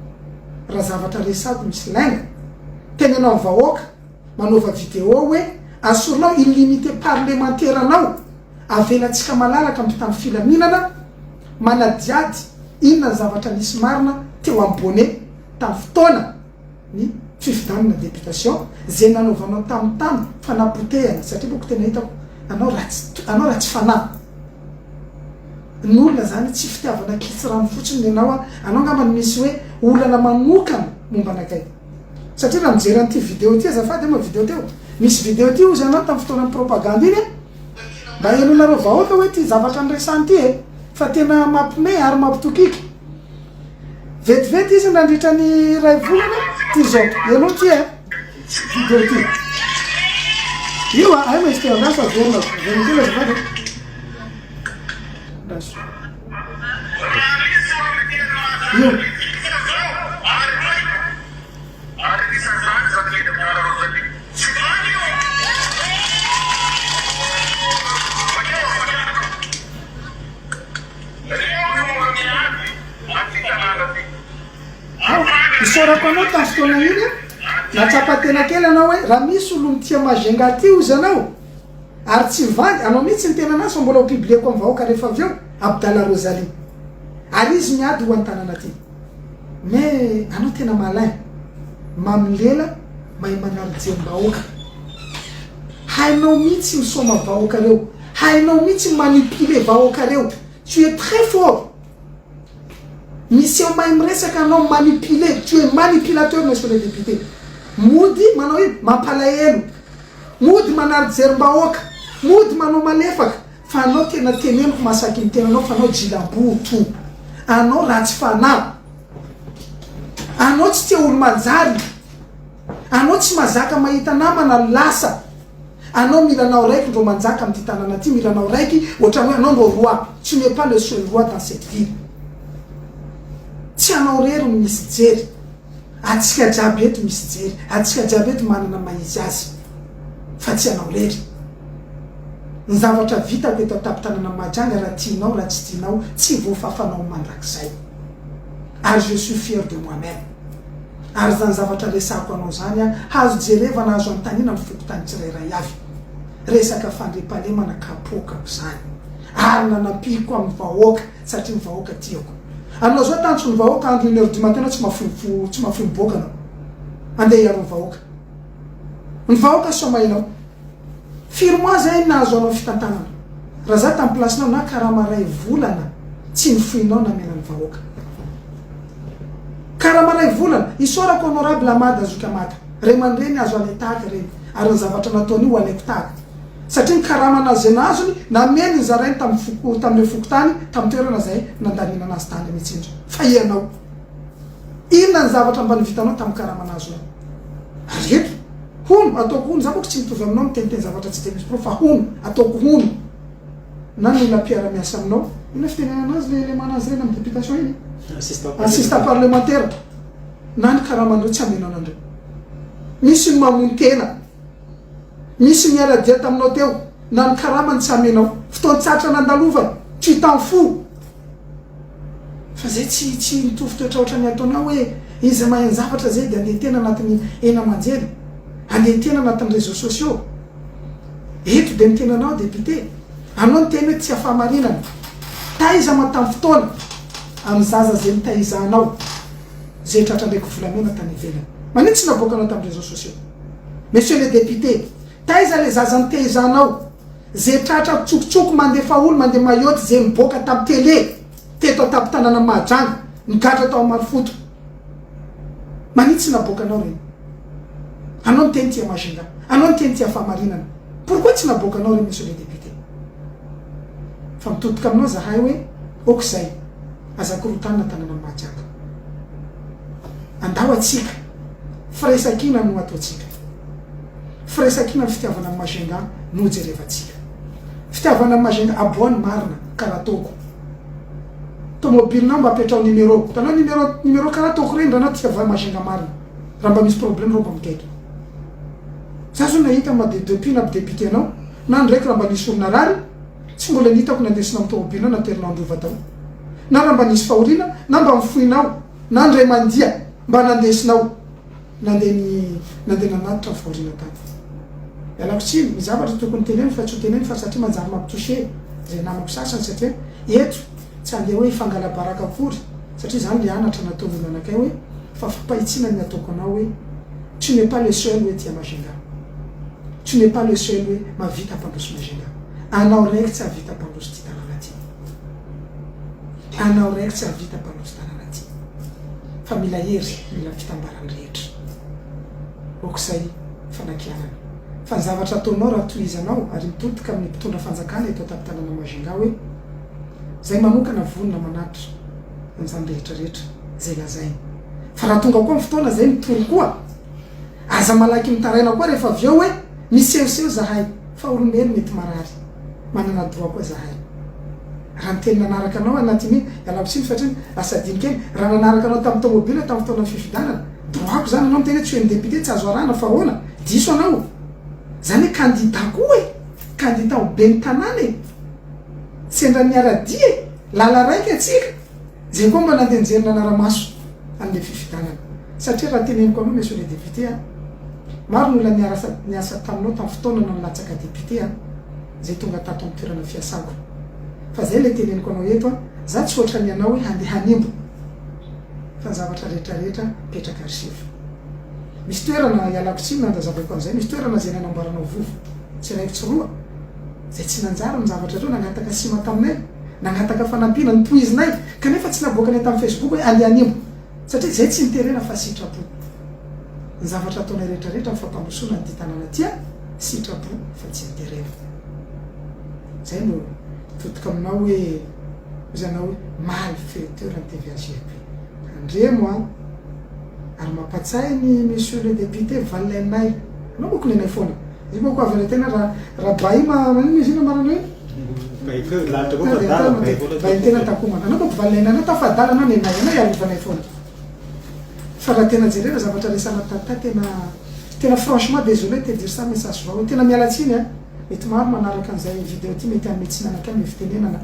raha zavatra resahako misy lainga, teneno amin'ny vahoaka, manaova vidéo hoe asorinao illimité parlemantera anao, avelantsika malalaka mpitandro filaminana manadihady inona ny zavatra nisy marina teo amin'ny bonnet tamin'ny fotoana ny fifidanana députation zay nanaovanao tam tam fanapotehana satria boko tena hitako anao ratsy anao ratsy fanahy ny olona zany tsy fitiavana kitsirano fotsiny ny anao a anao angamba no misy hoe olana manokana momba anakay satria raha mijery an'ity vidéo ity azafady ama vidéo teo misy vidéo ity ozy anao tamin'ny fotoanan'ny propagande iny a mba henonareo vahoaka hoe ty zavatra niresahany ity e fa tena mampime ary mampitokiky Vetivety izy nandritra ny iray volana, ty zao, ianao ty eh, video ty. Io ah, ay ma izy teo andraso averina, averina kely azafady eh. Andraso. Io. Ao, isaorako anao tamin'ny fotoana iny an, nahatsapa tena kely anao hoe raha misy olo mitia Majunga aty ozy anao, ary tsy vandy, anao mihitsy ny tenanazy fa mbola ho publier-ko amin'ny vahoaka rehefa avy eo, Abdallah Rosalie. Ary izy miady ho an'ny tanàna aty. Mais anao tena malin, mamy lela, mahay manary jerim-bahoaka. Hainao mihitsy misaoma vahoaka reo, hainao mihitsy mi-manipuler vahoaka reo. Tu es très fort. Miseho mahay miresaka anao manipuler, tu es manipulateur monsieur le député. Mody manao ino? Mampalahelo. Mody manary jerim-bahoaka. Mody manao malefaka. Fa anao tena teneniko mahasaky ny tenanao fa anao jilamboto. Anao ratsy fanahy. Anao tsy tia olo manjary. Anao tsy mazaka mahita namana lasa. Anao mila anao raiky ndro manjaka amty tanana ty mila anao raiky ohatrany hoe anao ndro roi tu n'es pas le seul roi dans cette ville tsy anao rery no misy jery atsika jiaby eto misy jery atsika jiaby eto manana maha izy azy fa tsy anao rery ny zavatra vitako eto antapitanana Mahajanga raha tianao raha tsy tianao tsy voafafanao mandrakizay ary je suis fier de moi meme. Ary izany zavatra resahako anao izany an, azo jerevana, azo anontaniana ny fokontany tsirairay avy. Resaka fandriampahalemana kapoakako izany. Ary nanampiako amin'ny vahoaka, satria ny vahoaka tiako. Anao izao tanjo ny vahoaka andro une heure du matin anao tsy mahafoy tsy mahafoy miboaka anao. Andeha hiaro ny vahoaka. Ny vahoaka somainao. Firy mois zay nahazo anao fitantanana? Raha za tam place nao na karama ray volana tsy nifoinao namena ny vahoaka. Karama ray volana! Isaorako honorable Amada zoky Amada. Ray aman-dreny azo alain-tahaka ireny ary ny zavatra nataony io ho alaiko tahaka. Satria ny karama nazy zay nahazony nameny ny zarainy tamin'ny foko tamin'ireo fokontany tamin'ny toerana zay nandaniana anazy tany Mitsinjo. Fa ianao? Inona ny zavatra mba nivitanao tamin'ny karama nahazonao? Ary eto, hono, ataoko hono, za manko tsy mitovy aminao miteniteny zavatra tsy dia misy porofo fa hono, ataoko hono, na ny olona mpiara-miasa aminao, inona fitenenana azy le le manazy ireny amin'ny députation iny? Assistant parlementaire, na ny karaman'ireo tsy amena anandreo. Misy ny mamono tena, misy niara-dia taminao teo, na ny karamany tsy amenao, fotoan-tsarotra nandalovany, tu t'en fous. Fa zay tsy tsy mitovy toetra ohatran'ny ataonao hoe iza mahay ny zavatra zay dia andeha tena anatin'ny hena aman-jely. Andeha hiteny anatin'ny réseaux sociaux. Eto dia miteny anao député. Anao niteny hoe tia fahamarinana. Taiza ma tamin'ny fotoana amin'ny zaza izay nitaizanao izay tratra ndraiky volamena tany ivelany. Manino tsy navoakanao tamin'ny réseaux sociaux. Monsieur le député, taiza le zaza nitaizanao izay tratra tsokotsoko mandefa olo mandeha Mayotte izay niboaka tamin'ny télé teto an-tampon-tanànan'i Mahajanga, nigadra tao Marofoto. Manino tsy naboakanao reny? Anao niteny tia Majunga, anao niteny tia fahamarinana. Pourquoi tsy naboakanao reny monsieur le député? Fa mitodika aminao zahay hoe ok zay, aza korotanina tanànan'i Mahajanga. Andao atsika, firaisankina no ataontsika. Firaisankina ny fitiavana an'i Majunga no jerevantsika. Fitiavana an'i Majunga, aboaho ny marina karaha ataoko. Tomobilinao mba apetraho numéro. Hitanao numéro numéro karaha ataoko reny raha anao tia va Majunga marina. Raha mba misy problème reo mba mikaiky. Za zao nahita ma de depuis naha député anao na ndraiky raha mba nisy olo narary tsy mbola nitako nandesinao am tomobilinao naterinao androva tao. Na raha mba nisy fahoriana na mba nifoinao na ndray mandia mba nandesinao. Nandeha ny nandeha nanatitra ny fahoriana tany. Ialako tsiny, ny zavatra tokony teneno fa tsy ho teneno fa satria manjary mampi-toucher izay namako sasany satria eto tsy handeha hoe hifangala-baraka akory satria izany le anatra nataon'olona anakay hoe fa fampahitsiana ny ataoko anao hoe tu n'es pas le seul hoe tia Majunga. Tu n'es pas le seul hoe mahavita hampandroso Majunga. Anao raiky tsy hahavita hampandroso ity tanàna ity. Anao raiky tsy hahavita hampandroso tanàna ity. Fa mila hery, mila fitambaran'ny rehetra. Aok'izay fanakianana. Fa ny zavatra ataonao raha tohizanao ary mitodika amin'ny mpitondra fanjakana eto an-tampon-tanàna Majunga hoe zay manokana vonona manatitra an'izany rehetra rehetra zay lazainy. Fa raha tonga koa ny fotoana zay mitory koa, aza malaky mitaraina koa rehefa avy eo hoe misehoseho zahay fa olombelo mety marary. Manana droit koa zahay. Raha niteny nanaraka anao anatin'ny, ialako tsiny satria lasa adino kely, raha nanaraka anao tamin'ny tomobile tamin'ny fotoanan'ny fifidianana, droit-ko zany anao miteny hoe tsy ho député tsy azo arahana fa ahoana? Diso anao. Zany hoe candidat koa e! Candidat ho ben'ny tanàna e! Sendra niara-dia e! Lala raika atsika! Zay koa mba nandeha nijery nanara-maso an'le fifidianana. Satria raha teneniko anao monsieur le député a, maro ny olona niarasa niasa taminao tamin'ny fotoana anao nilatsaka député a, zay tonga tato amin'ny toerana fiasako. Fa zay le teneniko anao eto a, za tsy ohatran'ny anao hoe handeha hanimba fa ny zavatra rehetra rehetra mipetraka archive. Misy toerana, ialako tsiny nandazavaiko an'izay, misy toerana zay nanamboaranao vovo tsy raiky tsy roa, zay tsy nanjary ny zavatra ireo, nangataka sima taminay, nangataka fanampiana, notohizinay, kanefa tsy navoakanay tamin'ny facebook hoe andeha hanimba, satria zay tsy niterena fa sitrapo. Ny zavatra ataonay rehetra rehetra amin'ny fampandrosoana an'ity tanàna ity an, sitrapo fa tsy niterena. Zay no mitodika aminao hoe, hoy ianao hoe malfaiteur ny TVAGRP. Tandremo an! Ary mampatsahy ny monsieur le député valinay. Anao manko nenay foana. Izy manko avy any tena raha raha bahi ma manino izy iny anarany hoe? Bahi koa lalitra koa fa adala bahi foana. Bahi tena takomana. Anao manko valinay anao tao fa adala anao nenay anao iarovanay foana. Fa raha tena jerena zavatra resahana tata tena tena franchement désolé de te dire ça mais ça se voit hoe tena miala tsiny an. Mety maro manaraka an'izay video ity mety hanome tsiny anakay amin'ny fitenenana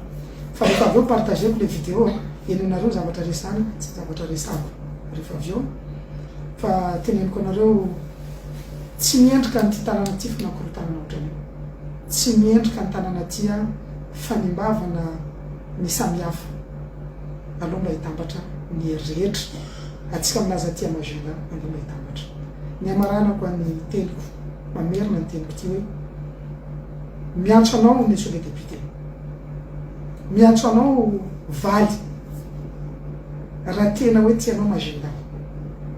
fa rehefa avy eo partager-ko le video an, henoinareo ny zavatra resahana sy ny zavatra resahako rehefa avy eo fa teneniko anareo tsy miendrika an'ity tanàna ity fanakorontanana ohatran'io, tsy miendrika ny tanàna ity an fanimbavana ny samihafa, aleo mba hitambatra ny hery rehetra, antsika milaza aty à Majunga aleo mba hitambatra. Ny hamaranako an'ny teniko. Mamerina ny teniko ity hoe miantso anao monsieur le député, miantso anao valy raha tena hoe tianao Majunga,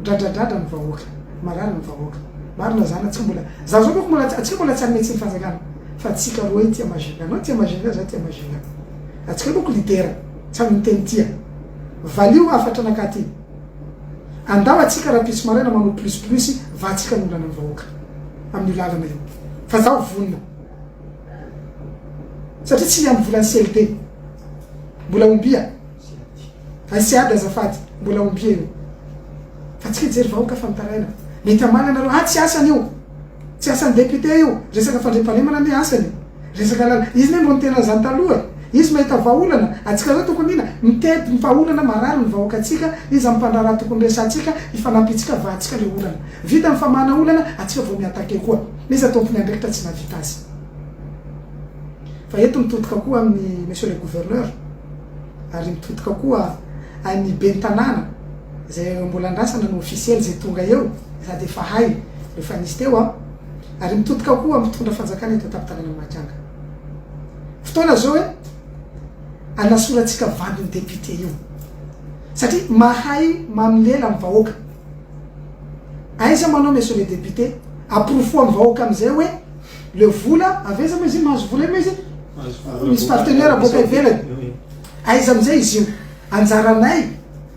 dradradradra ny vahoaka, marary ny vahoaka, marina zany atsika mbola, za zao manko mbola atsika mbola tsy hanome tsiny fanjakana fa atsika roa io tia Majunga, anao tia Majunga za tia Majunga, atsika manko leader tsy amin'ny teny tia, valio hafatra anakahy ty. Andao atsika rahampitso maraina manao plus plus vatsika ny olana ny vahoaka amin'io lalana io fa zaho vonona satria tsy miandry volan'ny CLD mbola ombia ay sead azafady mbola ombia io fa tsika hijery vahoaka fa mitaraina mety hamaly anareo ah tsy asany io tsy asan'ny député io resaka fandriampahalemana anie asany resaka lalana izy ne mbo niteny an'izany taloha e. Izy mahita vahaolana, antsika zao tokony inona? Mitety ny vahaolana marary ny vahoakantsika, iza ny mpandraharaha tokony resahantsika, hifanampiantsika vahantsika le olana. Vita ny famahana olana, antsika vao mi-attaquer koa. Iza tompony andraikitra tsy nahavita azy. Fa eto mitodika koa amin'ny Monsieur le Gouverneur, ary mitodika koa any ben'ny tanàna, izay mbola andrasana ny officiel izay tonga eo, sady efa hay, efa nisy teo an, ary mitodika koa amin'ny mpitondra fanjakana eto an-tampon-tanànan'i Mahajanga. Fotoana zao hoe anasorantsika vadin'ny député io satria mahay mamilela ny vahoaka. Aiza manao monsieur le député aporofoa ny vahoaka amizay hoe le vola avy aiza moa izy iny mahazo vola iny moa izy iny misy partenaire boaka ivelany aiza amizay izy io anjaranay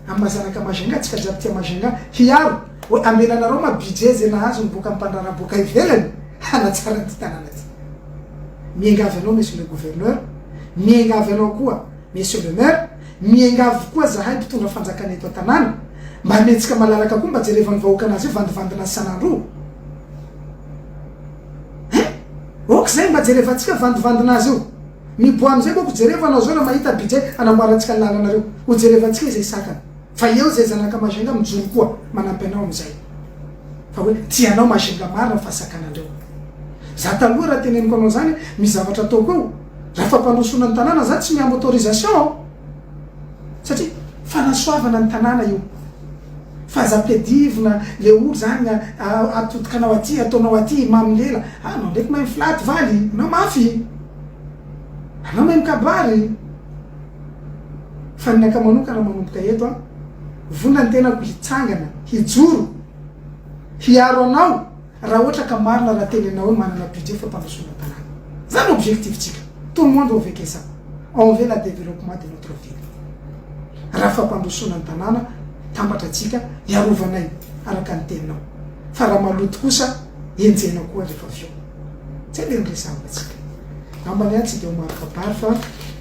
amin'ny maha zanaka Majunga antsika jiaby tia Majunga hiaro hoe amenanareo ma budget zay nahazo ny boaka mpandraharaha boaka ivelany hanatsara an'ity tanàna ty. Miangavy anao Monsieur le Gouverneur, miangavy anao koa Monsieur le Maire, miangavy koa zahay mpitondra fanjakana eto an-tanàna, mba hametsika malalaka koa mba jerevan'ny vahoaka anazy io vandivandina azy san'andro io. Hein? Ok zay mba jerevantsika vandivandina azy io. Miboaha amizay boko jerevo anao zao raha mahita budget hanamboarantsika ny lalanareo. Ho jerevantsika izay sakana. Fa eo zay zanaka Majunga mijoro koa manampy anao amizay. Fa hoe tianao Majunga marina ny fahasakanandreo. Za taloha raha teneniko anao zany misy zavatra ataoko eo, raha fampandrosoana ny tanàna za tsy miambo autorisation satria fanasoavana ny tanàna io. Fa aza ampiadivina le olo zany atodikanao aty ataonao aty mamy lela, anao ndraiky mahay mifilaty valy, anao mafy, anao mahay mikabary. Fa ny anka manokana manomboka eto an, vonona ny tenako hitsangana, hijoro, hiaro anao raha ohatra ka marina raha tenenao hoe manana budget fampandrosoana ny tanàna. Zany objectif tsika. Tout le monde on veut que ça. On veut la développement de notre ville. Raha fampandrosoana ny tanàna, tambatra tsika, hiarovanay araka ny teninao. Fa raha maloto kosa, enjehinao koa rehefa avy eo. Zay le niresahako antsika. Angambany aho tsy dia ho maro kabary fa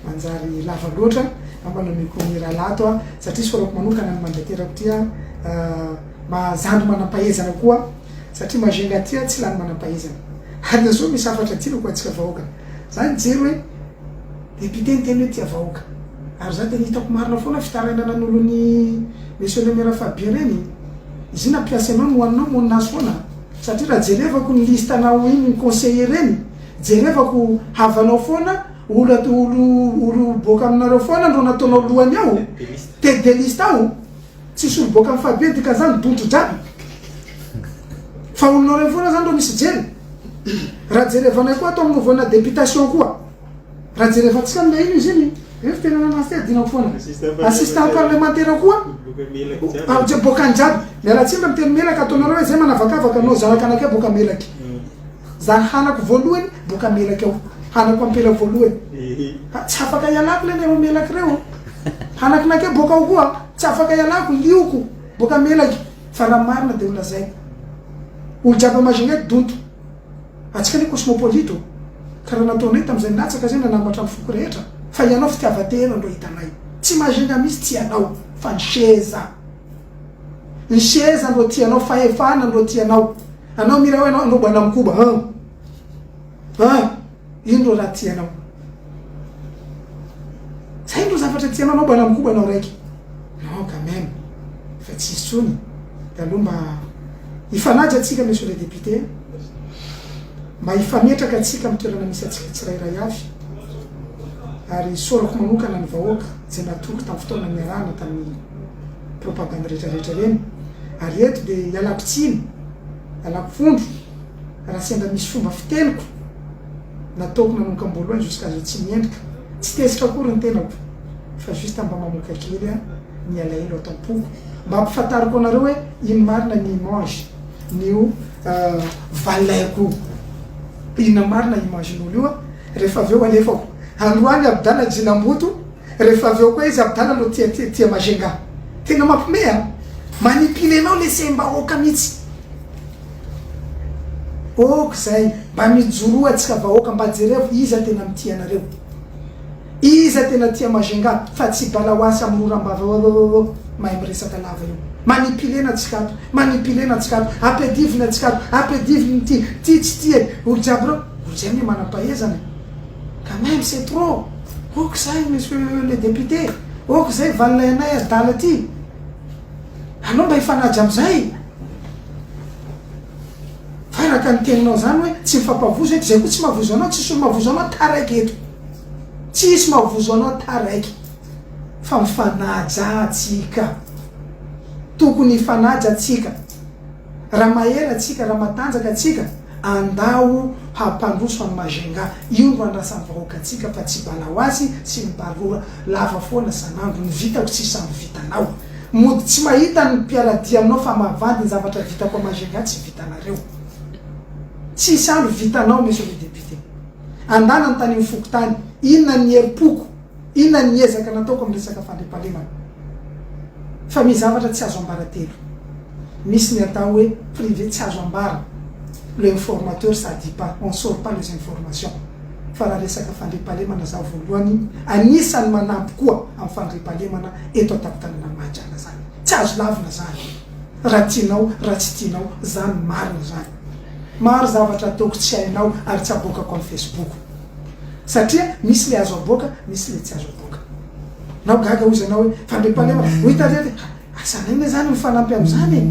manjary lava loatra, angambany omeko ny rahalahy ato aho satria isaorako manokana ny mandataire-ko ty aho, mba zandry manam-pahaizana koa satria Majunga aty aho tsy lany manam-pahaizana. Ary zao misy hafatra tiako ho antsika vahoaka. Za nijery hoe député niteny hoe tia vahoaka. Ary za tena hitako marina foana fitarainana nolon'i Monsieur le maire Fabien reny. Izy io nampiasa anao nohaninao monaso foana. Satria raha jerevako ny liste anao iny conseiller reny, jerevako havanao foana, olo olo olo boaka aminareo foana no nataonao lohany ao, tete de liste ao, tsisy olo boaka am Fabien dikan'izany donto jiaby. Fa olonao reny foana zany reo misy jery. Raha jerevanay koa ato amin'ny nouveau-na députation koa. Raha jerevantsika amin'ilay ino izy iny, ino fitenenana anazy ty adinako foana. Assistant parlementaire koa, ah, boaka any jiaby. Miala tsiny raha miteny melaka ataonareo hoe zay manavakavaka anao zanaka anakay boaka melaky. Za hanako voalohany boaka melaky ao. Hanako ampela voalohany. Tsy afaka ialako le nareo melaky reo. Hanako nakay boaka ao koa, tsy afaka ialako, lioko boaka melaky. Fa raha marina dia ho lazaiko. Olo jiaby à Majunga donto. Antsika anie cosmopolite ô! Ka raha nataonay tamin'izay nilatsaka zay nanambatra ny foko rehetra fa ianao fitiavan-tena ndro hitanay. Tsy Majunga mihitsy tianao fa ny seza. Ny seza ndro tianao, fahefana ndro tianao. Anao mira hoe anao ndro banamikoba an! An! Ino ndro raha tianao. Zay ndro zavatra tianao anao banamikoba anao raiky. Non quand même efa tsy izy tsony taloha mba hifanaja tsika monsieur le député mba hifametraka tsika amin'ny toerana misy antsika tsirairay avy ary isaorako manokana ny vahoaka izay natoky tamin'ny fotoana niarahana tamin'ny propagande rehetrarehetra ireny ary eto dia ialako tsiny ialako fondro raha sendra misy fomba fiteniko nataoko nanomboka am-boalohany jusqu'à zao tsy miendrika tsy tezitra akory ny tenako fa juste mba mamoaka kely ny alahelo ato am-poko mba ampifantariko anareo hoe ino marina ny image nio valeur-ko inona marina image-n'olo io rehefa avy eo alefako androany Abdala Jinamboto rehefa avy eo koa izy Abdala no tia tia tia Majunga tena mampime a manipuler-nao le saim-bahoaka mihitsy ok zay mba mijoroa antsika vahoaka mba jerevo iza tena mitia anareo Iza tena tia Majunga fa tsy balaoasy am roram-bava ôôôô mahay miresaka lava io. Manipulena antsika ato, manipulena antsika ato, ampiadivina antsika ato, ampiadiviny ty, ty tsy tia e, olo jiaby reo, olo zay anie manam-pahezana e. Quand même c'est trop. Ok zay monsieur le député, ok zay valinay anay adala ty. Aleo mba hifanaja amizay. Fa araka ny teninao zany hoe tsy mifampavozo eto, zay koa tsy mahavozo anao, tsisy olo mahavozo anao taraiky eto. Tsisy mahavozo anao taraiky. Fa mifanaja atsika. Tokony hifanaja atsika. Raha mahery atsika, raha matanjaka atsika, andao hampandroso an'i Majunga. Io no andrasan'ny vahoaka atsika fa tsy balaoasy sy ny barora lava foana san'andro. Ny vitako tsy samby vitanao. Mody tsy mahita ny mpiaradia aminao fa mavandy ny zavatra vitako à Majunga tsy vitanareo. Tsisy andro vitanao monsieur le député. Andana ny tany amin'ny fokontany. Inona ny herim-poko? Inona ny ezaka nataoko amin'ny resaka fandriampahalemana? Fa misy zavatra tsy azo ambara telo. Misy ny atao hoe privé tsy azo ambara, le informateur ça dit pas, on sort pas les informations. Fa raha resaka fandriampahalemana zaho voalohany anisan'ny manampy koa amin'ny fandriampahalemana eto an-tampon-tanànan'i Mahajanga zany. Tsy azo lavina zany. Raha tianao, raha tsy tianao, zany marina zany. Maro zavatra ataoko tsy hainao ary tsy aboakako amin'ny Facebook. Satria misy le azo aboaka, misy le tsy azo aboaka. Nao gaga ozy anao hoe fandriampahalemana, ho hita ve hoe asa anay ne zany mifanampy amizany e!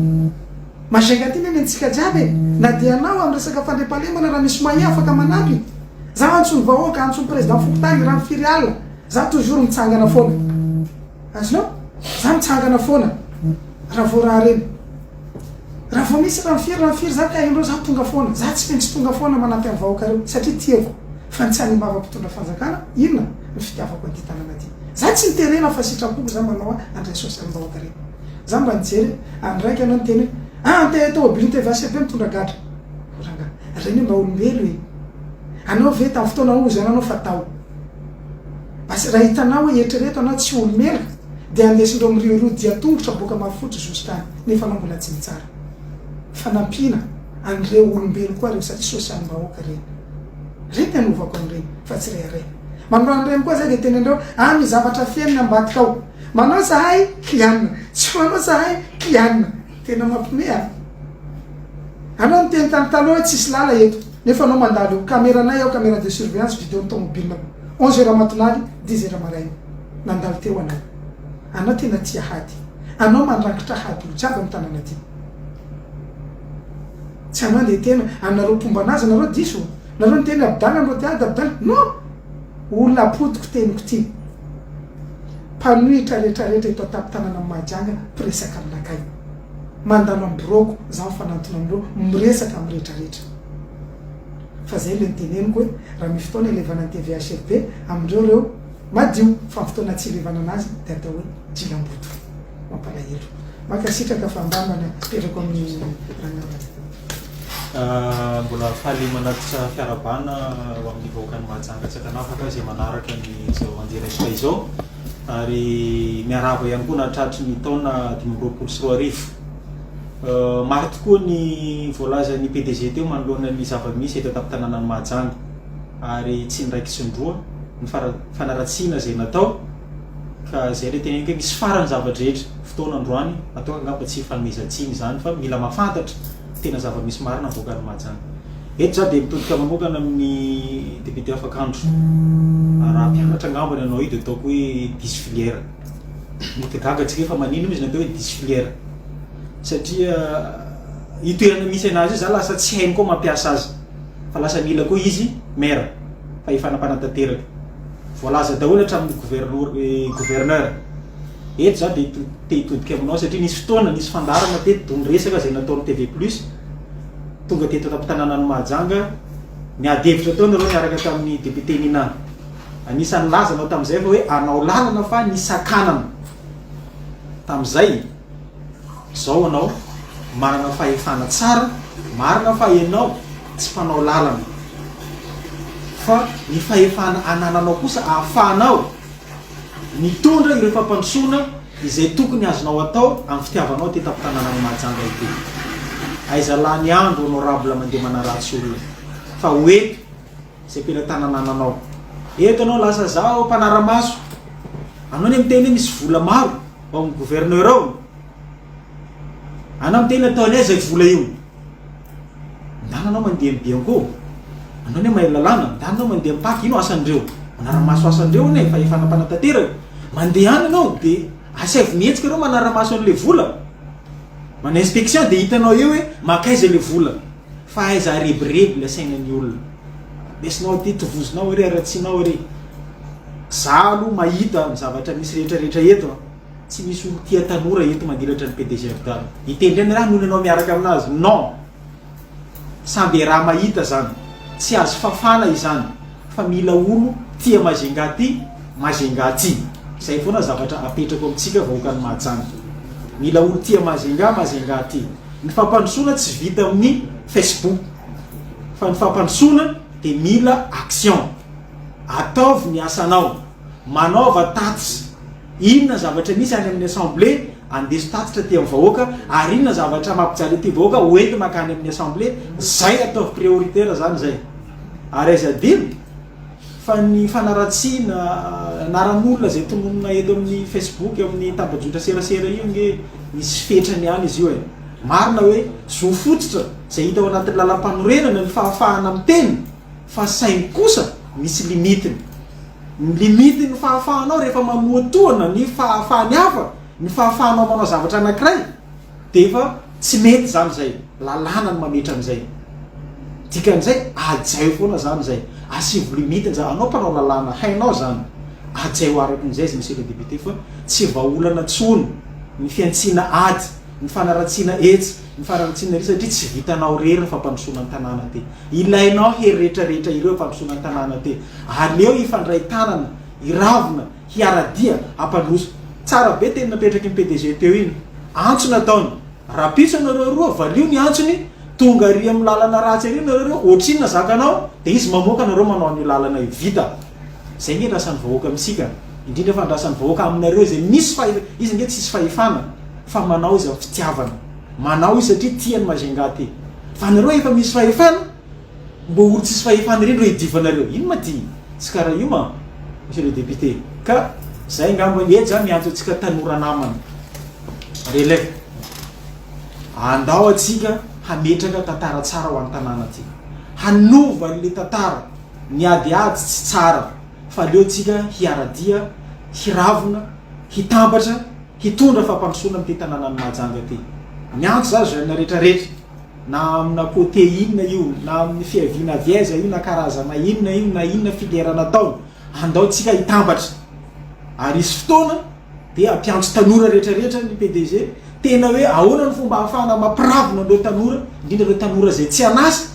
Majunga ty ne nentsika jiaby e! Na dia anao am resaka fandriampahalemana raha misy moyen afaka manampy, za antso ny vahoaka, antso ny président fokontany, raha firy alina, za toujours mitsangana foana. Azonao? Za mitsangana foana raha vao raha reny. Raha vao misy raha firy raha firy za ka hainreo za tonga foana. Za tsy maintsy tonga foana manampy any vahoaka reo satria tiako. Fa ny tsy hanimbavako mpitondra fanjakana inona ny fitiavako an'ity tanana ty. Za tsy niterena fa sitrapoko za manao andray sosialim-bahoaka reny. Za mba nijery any raika anao niteny hoe ah te tômôbily TVACB mitondra gadra. Rangah reny mba olombelo e. Anao ve tam fotoana hozy anao fa tao. Bas raha hitanao hoe eritrereto anao tsy olo meloka dia andesindreo miriorio dia tongotra boka mafotsy jusqu'any nefa anao mbola tsy mitsara. Fanampiana an'ireo olombelo koa reo satria sosialim-bahoaka reny. Reny ny anovako an'ireny fa tsy rehareha. Manoloana an'ireny koa zay dia tenen'ireo ah misy zavatra fenina ambadika ao. Manao zahay kianina, tsy manao zahay kianina. Tena mampime a! Anao niteny tany taloha hoe tsisy lala eto nefa anao mandalo eo, camera nay ao camera de surveillance video ny tomobile ko, 11 heures matonaly, 10 heures maraina nandalo teo anao. Anao tena tia hady. Anao mandrangitra hady olo jiaby am tanana ty. Tsy anao ndeha tena, anareo mpomba anazy nareo diso, nareo niteny abdala anreo ty ady abdala, non! Olona apodiko teniko ty. Mpanohitra retraretra eto an-tampon-tananan'i Mahajanga mpiresaka aminakay. Mandalo amin'ny biraoko za mifanantona amin'ireo miresaka amin'ny retraretra. Fa zay le niteneniko hoe raha misy fotoana ilevana ny TVHFB amin'ireo reo madio fa ny fotoana tsy ilevana anazy dia atao hoe jilamboto. Mampalahelo. Mankasitraka fa angambany apetrako amin'ny ranamana. Mbola faly manatitra fiarahabana ho amin'ny vahoakan'i Mahajanga tsy ankanavaka izay manaraka ny izao en direct izao ary miarahaba ihany koa nahatratry ny taona 2025. Maro tokoa ny voalazan'ny PDG teo manoloana ny zava-misy eto an-tampon-tanànan'i Mahajanga ary tsy ny raika sy ny roa ny fanaratsiana izay natao ka izay ilay teneniko hoe misy farany zava-drehetra, fotoana androany ataoko angamba tsy hifanomezan-tsiny izany fa mila mahafantatra tena zava-misy marina avoakan'i Mahajanga. Eto za dia mitodika manokana amin'ny député Afakandro. Raha mpianatra angambany ianao io dia ataoko hoe diso filière. Mety gaga antsika hoe fa maninona moa izy natao hoe diso filière. Satria io toerana misy anazy io za lasa tsy hainy koa mampiasa azy. Fa lasa mila koa izy maire fahefana mpanatanteraka. Voalaza daholo hatramin'ny gouvernor gouverneur. Eto za dia te hitodika aminao satria nisy fotoana nisy fandaharana teto dony resaka izay nataon'ny TV plus tonga teto an-tampon-tanànan'i Mahajanga niady hevitra teo nareo niaraka tamin'ny député Nina. Anisan'ny nilaza anao tamin'izay fa hoe anao lalana fa nisakanana tamin'izay. Zao anao manana fahefana tsara, marina fa ianao tsy mpanao lalana fa ny fahefana anananao kosa ahafahanao mitondra ireo fampandrosoana izay tokony azonao atao amin'ny fitiavanao ity tampon-tanànan'i Mahajanga ity. Aiza lany andro honorable mandeha manaratsy olona fa ho eto izay pelatanana ananao. Eto anao lasa zaho mpanara-maso. Anao anie miteny hoe misy vola maro ao amin'ny gouverneur ao. Anao miteny ataony aiza io vola io. Ndana anao mandeha amin'ny bianco. Anao anie mahay lalàna. Ndana anao mandeha amin'ny pac. Ino asan'ireo? Manara-maso asan-dreo anie, fahefana mpanatanteraka. Mandeha any ianao dia asaivo mihetsika ireo manara-maso an'ilay vola. Manao inspection dia hitanao eo hoe mankaiza ilay vola. Fa aiza arebireby ilay sainan'ny olona. Ambesinao aty, tovozinao ery, aratsinao ery. Za aloha mahita ny zavatra misy rehetra rehetra eto an. Tsy misy olo tia tanora eto mandilatra ny PDG Abdala. Hiteny indray ny raha noho ianao miaraka aminazy. Non! Samby iaraha mahita zany. Tsy azo fafana izany fa mila olo tia Majunga ty Majunga ty. Zay foana zavatra apetrako amintsika vahoakan'i Mahajanga. Mila olo tia Majunga Majunga ty. Ny fampandrosoana tsy vita amin'ny Facebook fa ny fampandrosoana dia mila action. Ataovy ny asanao. Manaova tatitra. Inona zavatra misy any amin'ny assemblée, andeso tatitra aty amin'ny vahoaka, ary inona zavatra mampijaly aty vahoaka ho enti makany amin'ny assemblée, zay ataovy prioritaire zany zay. Ary aiza adino fa ny fanaratsiana anaran'olona zay tononina eto amin'ny facebook, amin'ny tambajotra serasera io nge misy fetrany ihany izy io e. Marina hoe zo fototra zay hita ao anatin'ny lalam-panorenana ny fahafahana miteny fa saingy kosa misy limitiny. Ny limite ny fahafahanao rehefa manohatohana ny fahafahan'ny hafa, ny fahafahanao manao zavatra anankiray dia efa tsy mety izany izay, lalàna no mametra an'izay. Dikan'izay hajaio foana izany izay, asivo limite ny anao mpanao lalàna, hainao izany, hajaio araka an'izay izy monsieur le député fa tsy vahaolana intsony ny fihantsiana ady, ny fanaratsiana etsy, ny fanaratsiana ery satria tsy vitanao irery ny fampandrosoana ny tanàna aty. Ilainao hery rehetra rehetra ireo fampandrosoana ny tanàna aty. Aleo hifandray tanana, hiravona, hiara-dia, hampandroso. Tsara be teny napetraky ny PDG teo iny. Antso nataony. Rahampitso ianareo roa, valio ny antsony, tonga ary amin'ny lalana ratsy ary nareo roa, ohatrinona zakanao, dia izy mamoaka anareo manao an'io lalana io. Vita. Izay nge andrasan'ny vahoaka amintsika. Indrindra fa andrasan'ny vahoaka aminareo izay misy fahe, izy nge tsisy fahefana fa manao izy amin'ny fitiavana. Manao izy satria tia an'i Majunga ty. Fa nareo efa misy fahefana, Mbô olo tsisy fahefana ireny ro idivanareo. Ino ma ty? Tsy karaha io ma Monsieur le député. Ka zay ngambany eto za miantso antsika tanora namana. Relève. Andao atsika hametraka tantara tsara ho an'ny tanàna ty. Hanova an'le tantara. Ny adiady tsy tsara fa aleo tsika hiara-dia, hiravona, hitambatra, hitondra fampandrosoana amin'ity tanànan'i Mahajanga ty. Miantso za jeune retraretra. Na amina côté inona io, na amin'ny fiaviana avy aiza io, na karazana inona io, na inona filière nataony, andao tsika hitambatra. Ary hisy fotoana dia hampiantso tanora rehetra rehetra ny PDG, tena hoe ahoana ny fomba ahafahana mampiravona an'ireo tanora, indrindra ireo tanora izay tsy an'asa,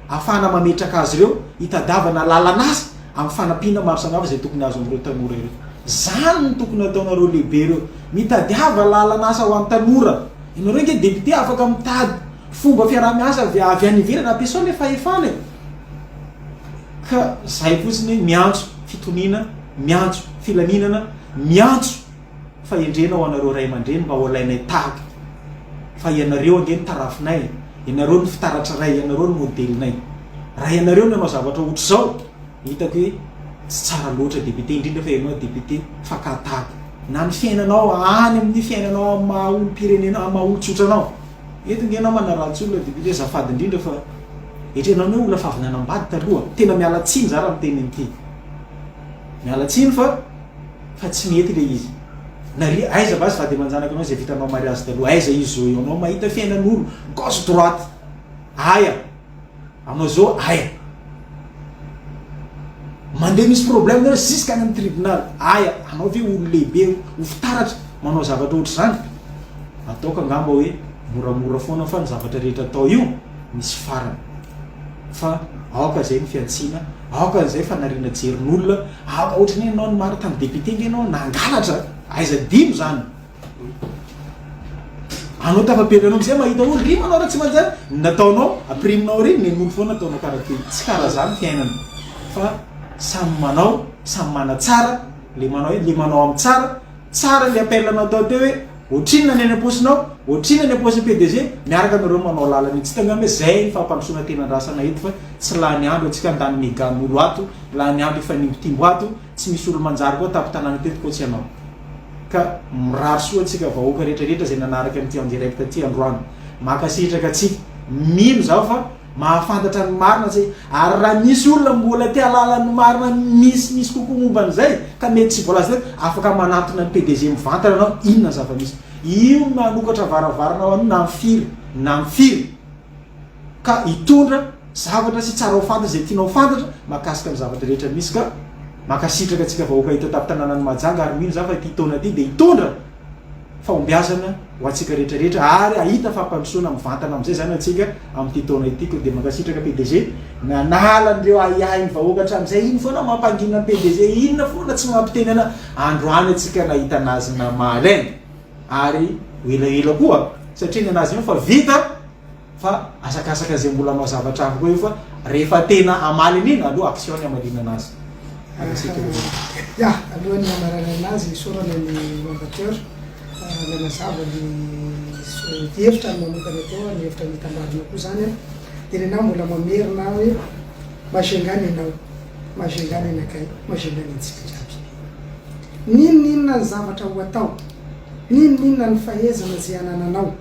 ahafahana mametraka azy ireo hitadiavana lalan'asa amin'ny fanampiana maro samihafa izay tokony azo amin'ireo tanora ireo. Izany no tokony hataonareo lehibe ireo. Mitadiava lalan'asa ho an'ny tanora. Ianareo ange député afaka mitady fomba fiaraha-miasa avy avy any ivelany, ampiasao le fahefana e! Ka zahay fotsiny miantso fitoniana, miantso filaminana, miantso fahendrena ho anareo ray aman-dreny mba ho alainay tahaka fa ianareo ange no tarafinay e! Ianareo no fitaratraray, ianareo no modelinay. Raha ianareo no hanao zavatra ohatr'izao, Hitako hoe tsy tsara loatra député, indrindra fa ianao député fakà-tahaka. Na ny fiainanao any amin'ny fiainanao amin'ny maha olom-pirenena, amin'ny maha olon-tsotra anao. Eto nge ianao manaratsy olona député, azafady indrindra fa eritreretinao ny hoe olona efa avy nanambady taloha. Tena miala tsiny za raha miteny an'ity. Miala tsiny fa fa tsy mety le izy. Nari, aiza va zy vady aman-janaka anao izay vitanao mariazy taloha, aiza izy zao eo, anao mahita fiainan'olo, gauche droite, aia. Anao zao aya. Mandeha misy problème nareo jusqu'à any amin'ny tribunal. Aya, anao ve olo lehibe ho fitaratra manao zavatra ohatr'izany? Ataoko angamba hoe moramora foana fa ny zavatra rehetra atao io misy farany. Fa aoka izay ny fihantsiana, aoka izay fanariana jerin'olona, aoka ohatran'ny hoe ianao nimara tamin'ny député nge ianao nangalatra, aiza adino izany. Anao tafapetraka anao amizay mahita olo ry manao raha tsy manjary ny nataonao ampirimnao ry nen'olo foana ataonao karaha ty tsy karaha zany fiainana fa samy manao samy manatsara le manao le manao amin'ny tsara tsara le appel natao teo hoe ohatrinona ny any am-paosinao ohatrinona ny am-paosin'ny PDG miaraka anareo manao lalana io tsy hitanao hoe zay ny fampandrosoana tena andrasana eto fa tsy lany andro antsika handany megan'olo ato lany andro hifanimbotimbo ato Tsy misy olo manjary koa tampon-tanàna teto koa tsy ianao. Ka mirary soa antsika vahoaka rehetra rehetra izay nanaraka an'ity en direct ity androany. Mankasitraka antsika. Mino zaho fa Mahafantatra ny marina tsika ary raha misy olona mbola te hahalala ny marina misimisy kokoa momba an'izay ka mety tsy voalaza teto, afaka manatona ny PDG mivantana ianao inona ny zava-misy. Io no manokatra varavarana ho an'io na amin'ny firy na amin'ny firy ka hitondra zavatra sy tsara ho fantatra izay tianao ho fantatra mahakasika ny zavatra rehetra misy ka mankasitraka antsika vahoaka eto an-tampon-tanànan'i Mahajanga ary mino za fa ity taona ity dia hitondra fahombiazana ho antsika rehetra rehetra ary hahita fampandrosoana mivantana amin'izay izany antsika amin'ity taona ity koa dia mankasitraka PDG nanala an'ireo ahiahin'ny vahoaka hatramin'izay iny foana mampangina ny PDG inona foana tsy mampiteny ana androany antsika nahita anazy namaly ainy ary ho elaela koa satria ny anazy io fa vita Fa asakasaka izay mbola hanao zavatra hafa koa io fa rehefa tena hamaly an'iny aleo action ny hamaliana anazy. Mankasitraka tompoko. Ya, alohan'ny hamaranana azy, isaorana ny mandateur nanazava ny hevitra ny manokana teo, ny hevitra nitambarana koa izany an. Dia nenaha mbola mamerina aho hoe Majunga nenao, Majunga nenakay, Majunga nentsika jiaby. N'inon'inona ny zavatra ho atao, n'inon'inona ny fahezana izay anananao,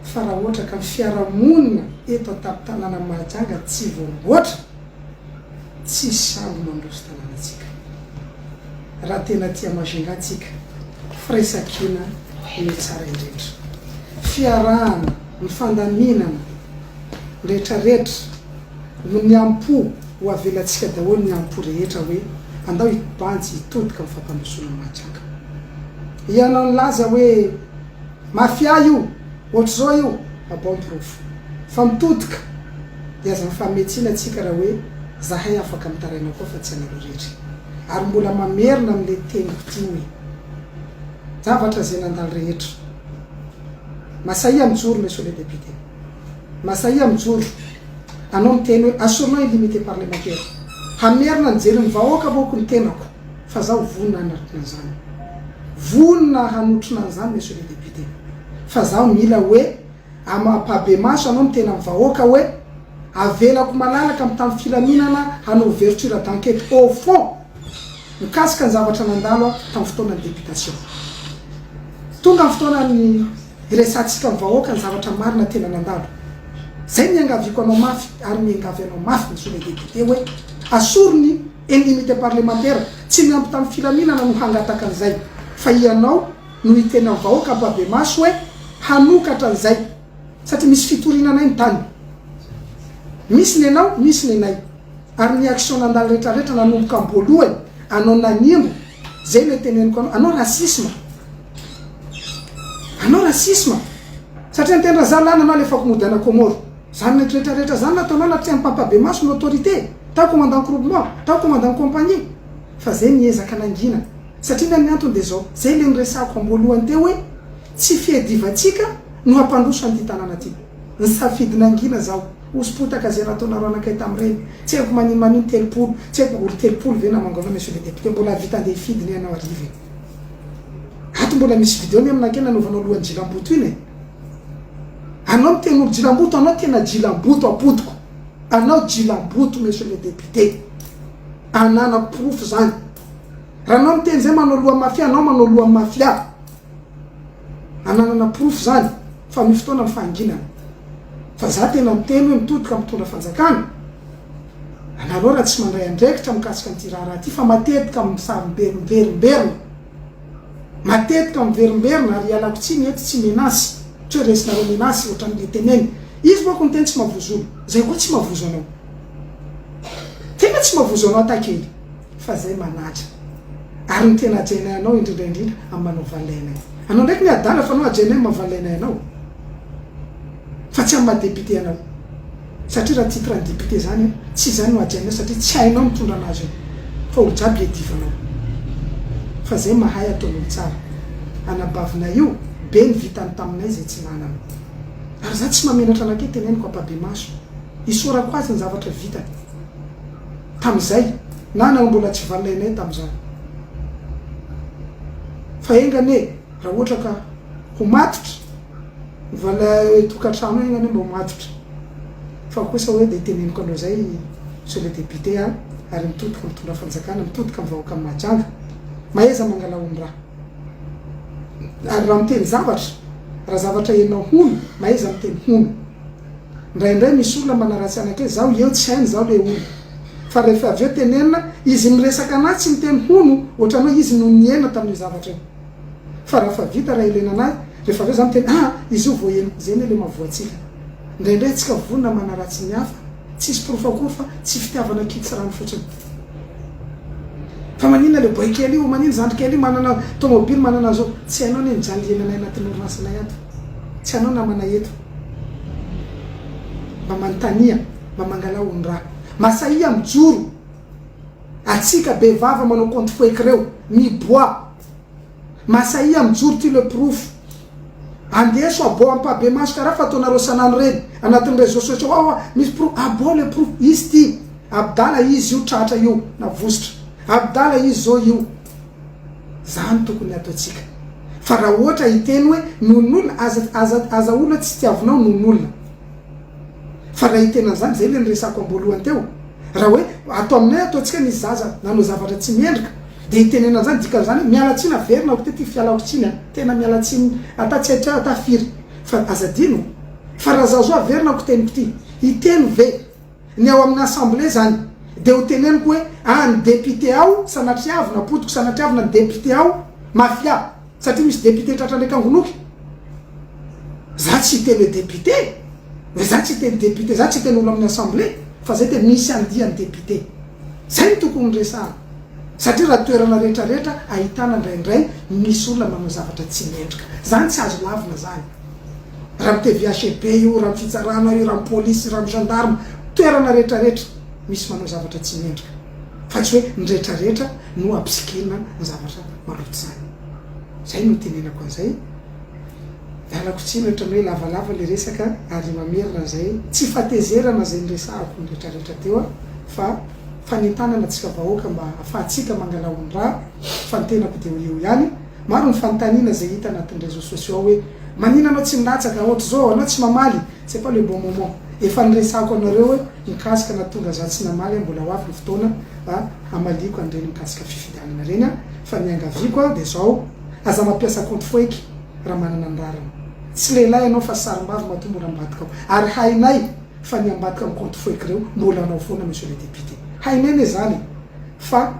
fa raha ohatra ka ny fiarahamonina eto an-tampon-tanànan'i Mahajanga tsy voamboatra, tsisy sambo mandroso tanànantsika. Raha tena tia Majunga tsika, firaisankina no tsara indrindra. Fiarahana, ny fandaminana, ny retraretra, no ny am-po, ho avelantsika daholo ny am-po rehetra hoe andao hibanjy hitodika amin'ny fampandrosoana an'i Mahajanga. Ianao nilaza hoe. Mafia io, ohatr'izao io, fa bon porofo. Fa mitodika dia aza mifametsiana tsika raha hoe zahay afaka mitaraina koa fa tsy anareo rery. Ary mbola mamerina amin'le teniko ty hoe. Zavatra ze nandalo rehetra. Masahia mijoro monsieur le député. Masahia mijoro. Anao miteny hoe asorinao illimité parlementaire. Hamerina ny jerin'ny vahoaka manko ny tenako. Fa zaho vonona hanatrina an'izany. Vonona hanotrona an'izany monsieur le député. Fa zaho mila hoe amampabemaso anao miteny amin'ny vahoaka hoe avelako malalaka mitandro filaminana hanao ouverture d'enquête au fond mikasika ny zavatra nandalo aho tamin'ny fotoanan'ny députation. Tonga ny fotoana ny hiresahantsika amin'ny vahoaka ny zavatra marina tena nandalo. Zay ny iangaviako anao mafy ary miangavy anao mafy monsieur le député hoe asory ny Indemnité parlementaire, tsy ny ampitany filaminana no hangataka an'izay fa ianao no hiteny amin'ny vahoaka ampabemaso hoe hanokatra an'izay satria misy fitoriana anay ny tany. Misy nenao, misy nenay. Ary ny action nandalo retraretra nanomboka am-boalohany anao nanimba, zay le teneniko anao, anao racisme. Anao racisme. Satria niteny raha za lany anao alefako mody any Comores. Zany retraretra zany nataonao natrehan'ny mpampabemaso ny autorité, tao commandant groupement, tao commandant compagnie, fa zay niezaka nangina, satria ny antony de zao, zay le niresahako amboalohany teo hoe tsy fiadivantsika no hampandroso an'ity tanàna ty, nisafidy nangina zaho, hoso-potaka zay nataonareo anakay tamin'ireny, tsy haiko manino manino 30, tsy haiko olo 30 ve namango anao monsieur le député, mbola hahavita andeha hifidy ne anao hariva e, ato mbola misy video ne aminakay nanaovanao lohan'i jilamboto iny e. Anao miteny olo jilamboto anao tena jilamboto apodiko anao jilamboto monsieur le député ananako porofo zany raha anao miteny zay manao loha mafia anao manao loha mafia ananana porofo zany fa mi fotoana ny fahanginana fa za tena miteny hoe mitodika mitondra fanjakana anareo raha tsy mandray andraikitra mikasika an'ity raharaha ty fa matetika misarimberimberimberina Matetika miverimberina ary ialako tsiny eto tsy menace, tsy hoe resinareo menace ohatran'ny le teneny. Izy manko niteny tsy mavozo olo, zay koa tsy mavozo anao. Tena tsy mavozo anao ata kely fa zay manaja. Ary ny tena hajainay anao indrindra indrindra amin'ny manao valet anay. Anao ndraiky ny adala fa anao hajainay amin'ny maha valet-nay anao. Fa tsy amin'ny maha député anao. Satria raha titre ny député zany an, tsy izany no hajainao satria tsy hainao mitondra anazy io fa olo jiaby iadivanao. Fa zay mahay ataon'olo tsara. Anabavinay io, be ny vitany taminay zay tsy nanana. Ary za tsy mamenatra anakey teneniko ampabemaso. Isaorako azy ny zavatra vitany tamizay na anao mbola tsy valinainay tamizany. Fa enga anie raha ohatra ka ho matotra. Valin tokantrano io anie mba ho matotra fa kosa hoe dia teneniko anao zay monsieur le député a ary mitodika mitondra fanjakana mitodika amin'ny vahoakan'i Mahajanga mahaiza mangala omra ary raha miteny zavatra raha zavatra henonao hono mahaiza miteny hono. Indraindray misy olona manaratsy anakay, zaho eo tsy hainy zaho le olona. Fa rehefa avy eo tenenina, izy miresaka anahy tsy miteny hono, ohatran'ny hoe izy no nihena tamin'io zavatra io. Fa raha fa vita raha ilena anahy, rehefa avy eo zaho miteny ah izy io vao henoko, zay anie le mahavoa antsika. Indraindray tsika vonona manaratsy ny hafa, tsisy porofo akory fa tsy fitiavana kitsirano fotsiny. Fa maninona le boay kely io, maninona zandry kely io manana tomobile, manana zao, tsy hainao anie mijaly iainanay anatin'ny orinasanay ato. Tsy anao namana eto. Mba manontania, mba mangalà ondraha. Masahia mijoro. Atsika be vava manao compte fake reo. Miboah. Masahia mijoro ty le porofo. Andeso aboa ampahibemaso karaha fataonareo sanandro reny anatin'ny réseaux sociaux ao ah misy porofo aboa le porofo izy ty abdala izy io tratra io navositra abdala izy zao io Zany tokony ataontsika. Fa raha ohatra hiteny hoe non'olona, aza aza aza olona tsy tiavinao non'olona. Fa raha hiteny an'izany, zay le niresahako amboalohany teo, raha hoe ato aminay ataontsika nisy zaza nanao zavatra tsy mendrika, de hitenena an'izany, dikan'izany hoe miala tsiny averina aho ty fialako tsiny a, tena miala tsiny ata tsy haiko ata firy. Fa aza adino, fa raha zaho zao averina ako teniko ty, hiteny ve? Ny ao amin'ny assemblée zany de ho teneniko hoe ah ny député ao sanatriavina apodiko sanatriavina ny député ao mafia satria misy député tratra ndraiky angonoky za tsy hiteny hoe député hoe za tsy hiteny député za tsy hiteny olo amin'ny assemblée fa zay de misy andiany député zay no tokony resahana satria raha toerana rehetra rehetra ahitana indraindray misy olona manao zavatra tsy mendrika zany tsy azo lavina zany. Raha am TVHB io, raha am fitsarana io, raha am polisy, raha am gendarme, toerana rehetra rehetra misy manao zavatra tsy mendrika. Fa tsy hoe ny rehetra rehetra no ampisikina ny zavatra maloto zany. Zay no itenenako an'izay. Ialako tsiny ohatran'ny hoe lavalava le resaka ary mamerina an'izay tsy fahatezerana izay niresahako ny rehetra rehetra teo fa fanentanana antsika vahoaka mba afahantsika mangala ondraha fa ny tenako dia ho eo ihany. Maro ny fanontaniana izay hita anatin'ny réseaux sociaux ao hoe manina anao tsy milatsaka, ohatr'izao, anao tsy mamaly, c'est pas le bon moment. Efa niresahako anareo hoe mikasika na tonga za tsy namaly aho mbola ho avy ny fotoana mba hamaliako an'ireny mikasika fifidianana ireny an, fa ny iangaviako an dia zao, aza mampiasa compte fake raha manana ny rariny. Tsy lehilahy ianao fa sarimbavy matoa mbola ambadika ao. Ary hainay fa ny ambadika ny compte fake ireo mbola anao foana monsieur le député. Hainay anie zany e. Fa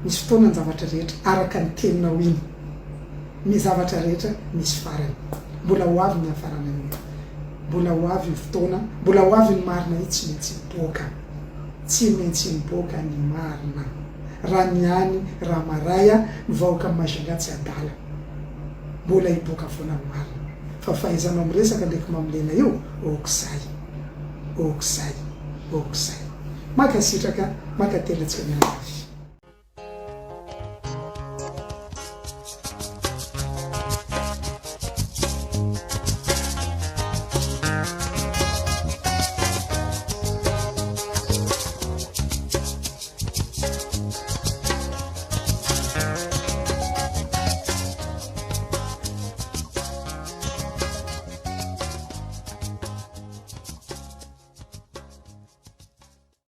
misy fotoana ny zavatra rehetra araka ny teninao iny. Ny zavatra rehetra misy farany. Mbola ho avy ny hiafarana an'io. Mbola ho avy io fotoana, mbola ho avy ny marina io tsy maintsy mipoaka. Tsy maintsy mipoaka ny marina. Raha ny any, raha maray, ny vahoakan'i Majunga tsy adala. Mbola hipoaka foana ny marina. Fa fahaizanao miresaka ndraiky mamolena io, ok zay. Ok zay. Ok zay. Mankasitraka, mankatelina antsika mianakavy.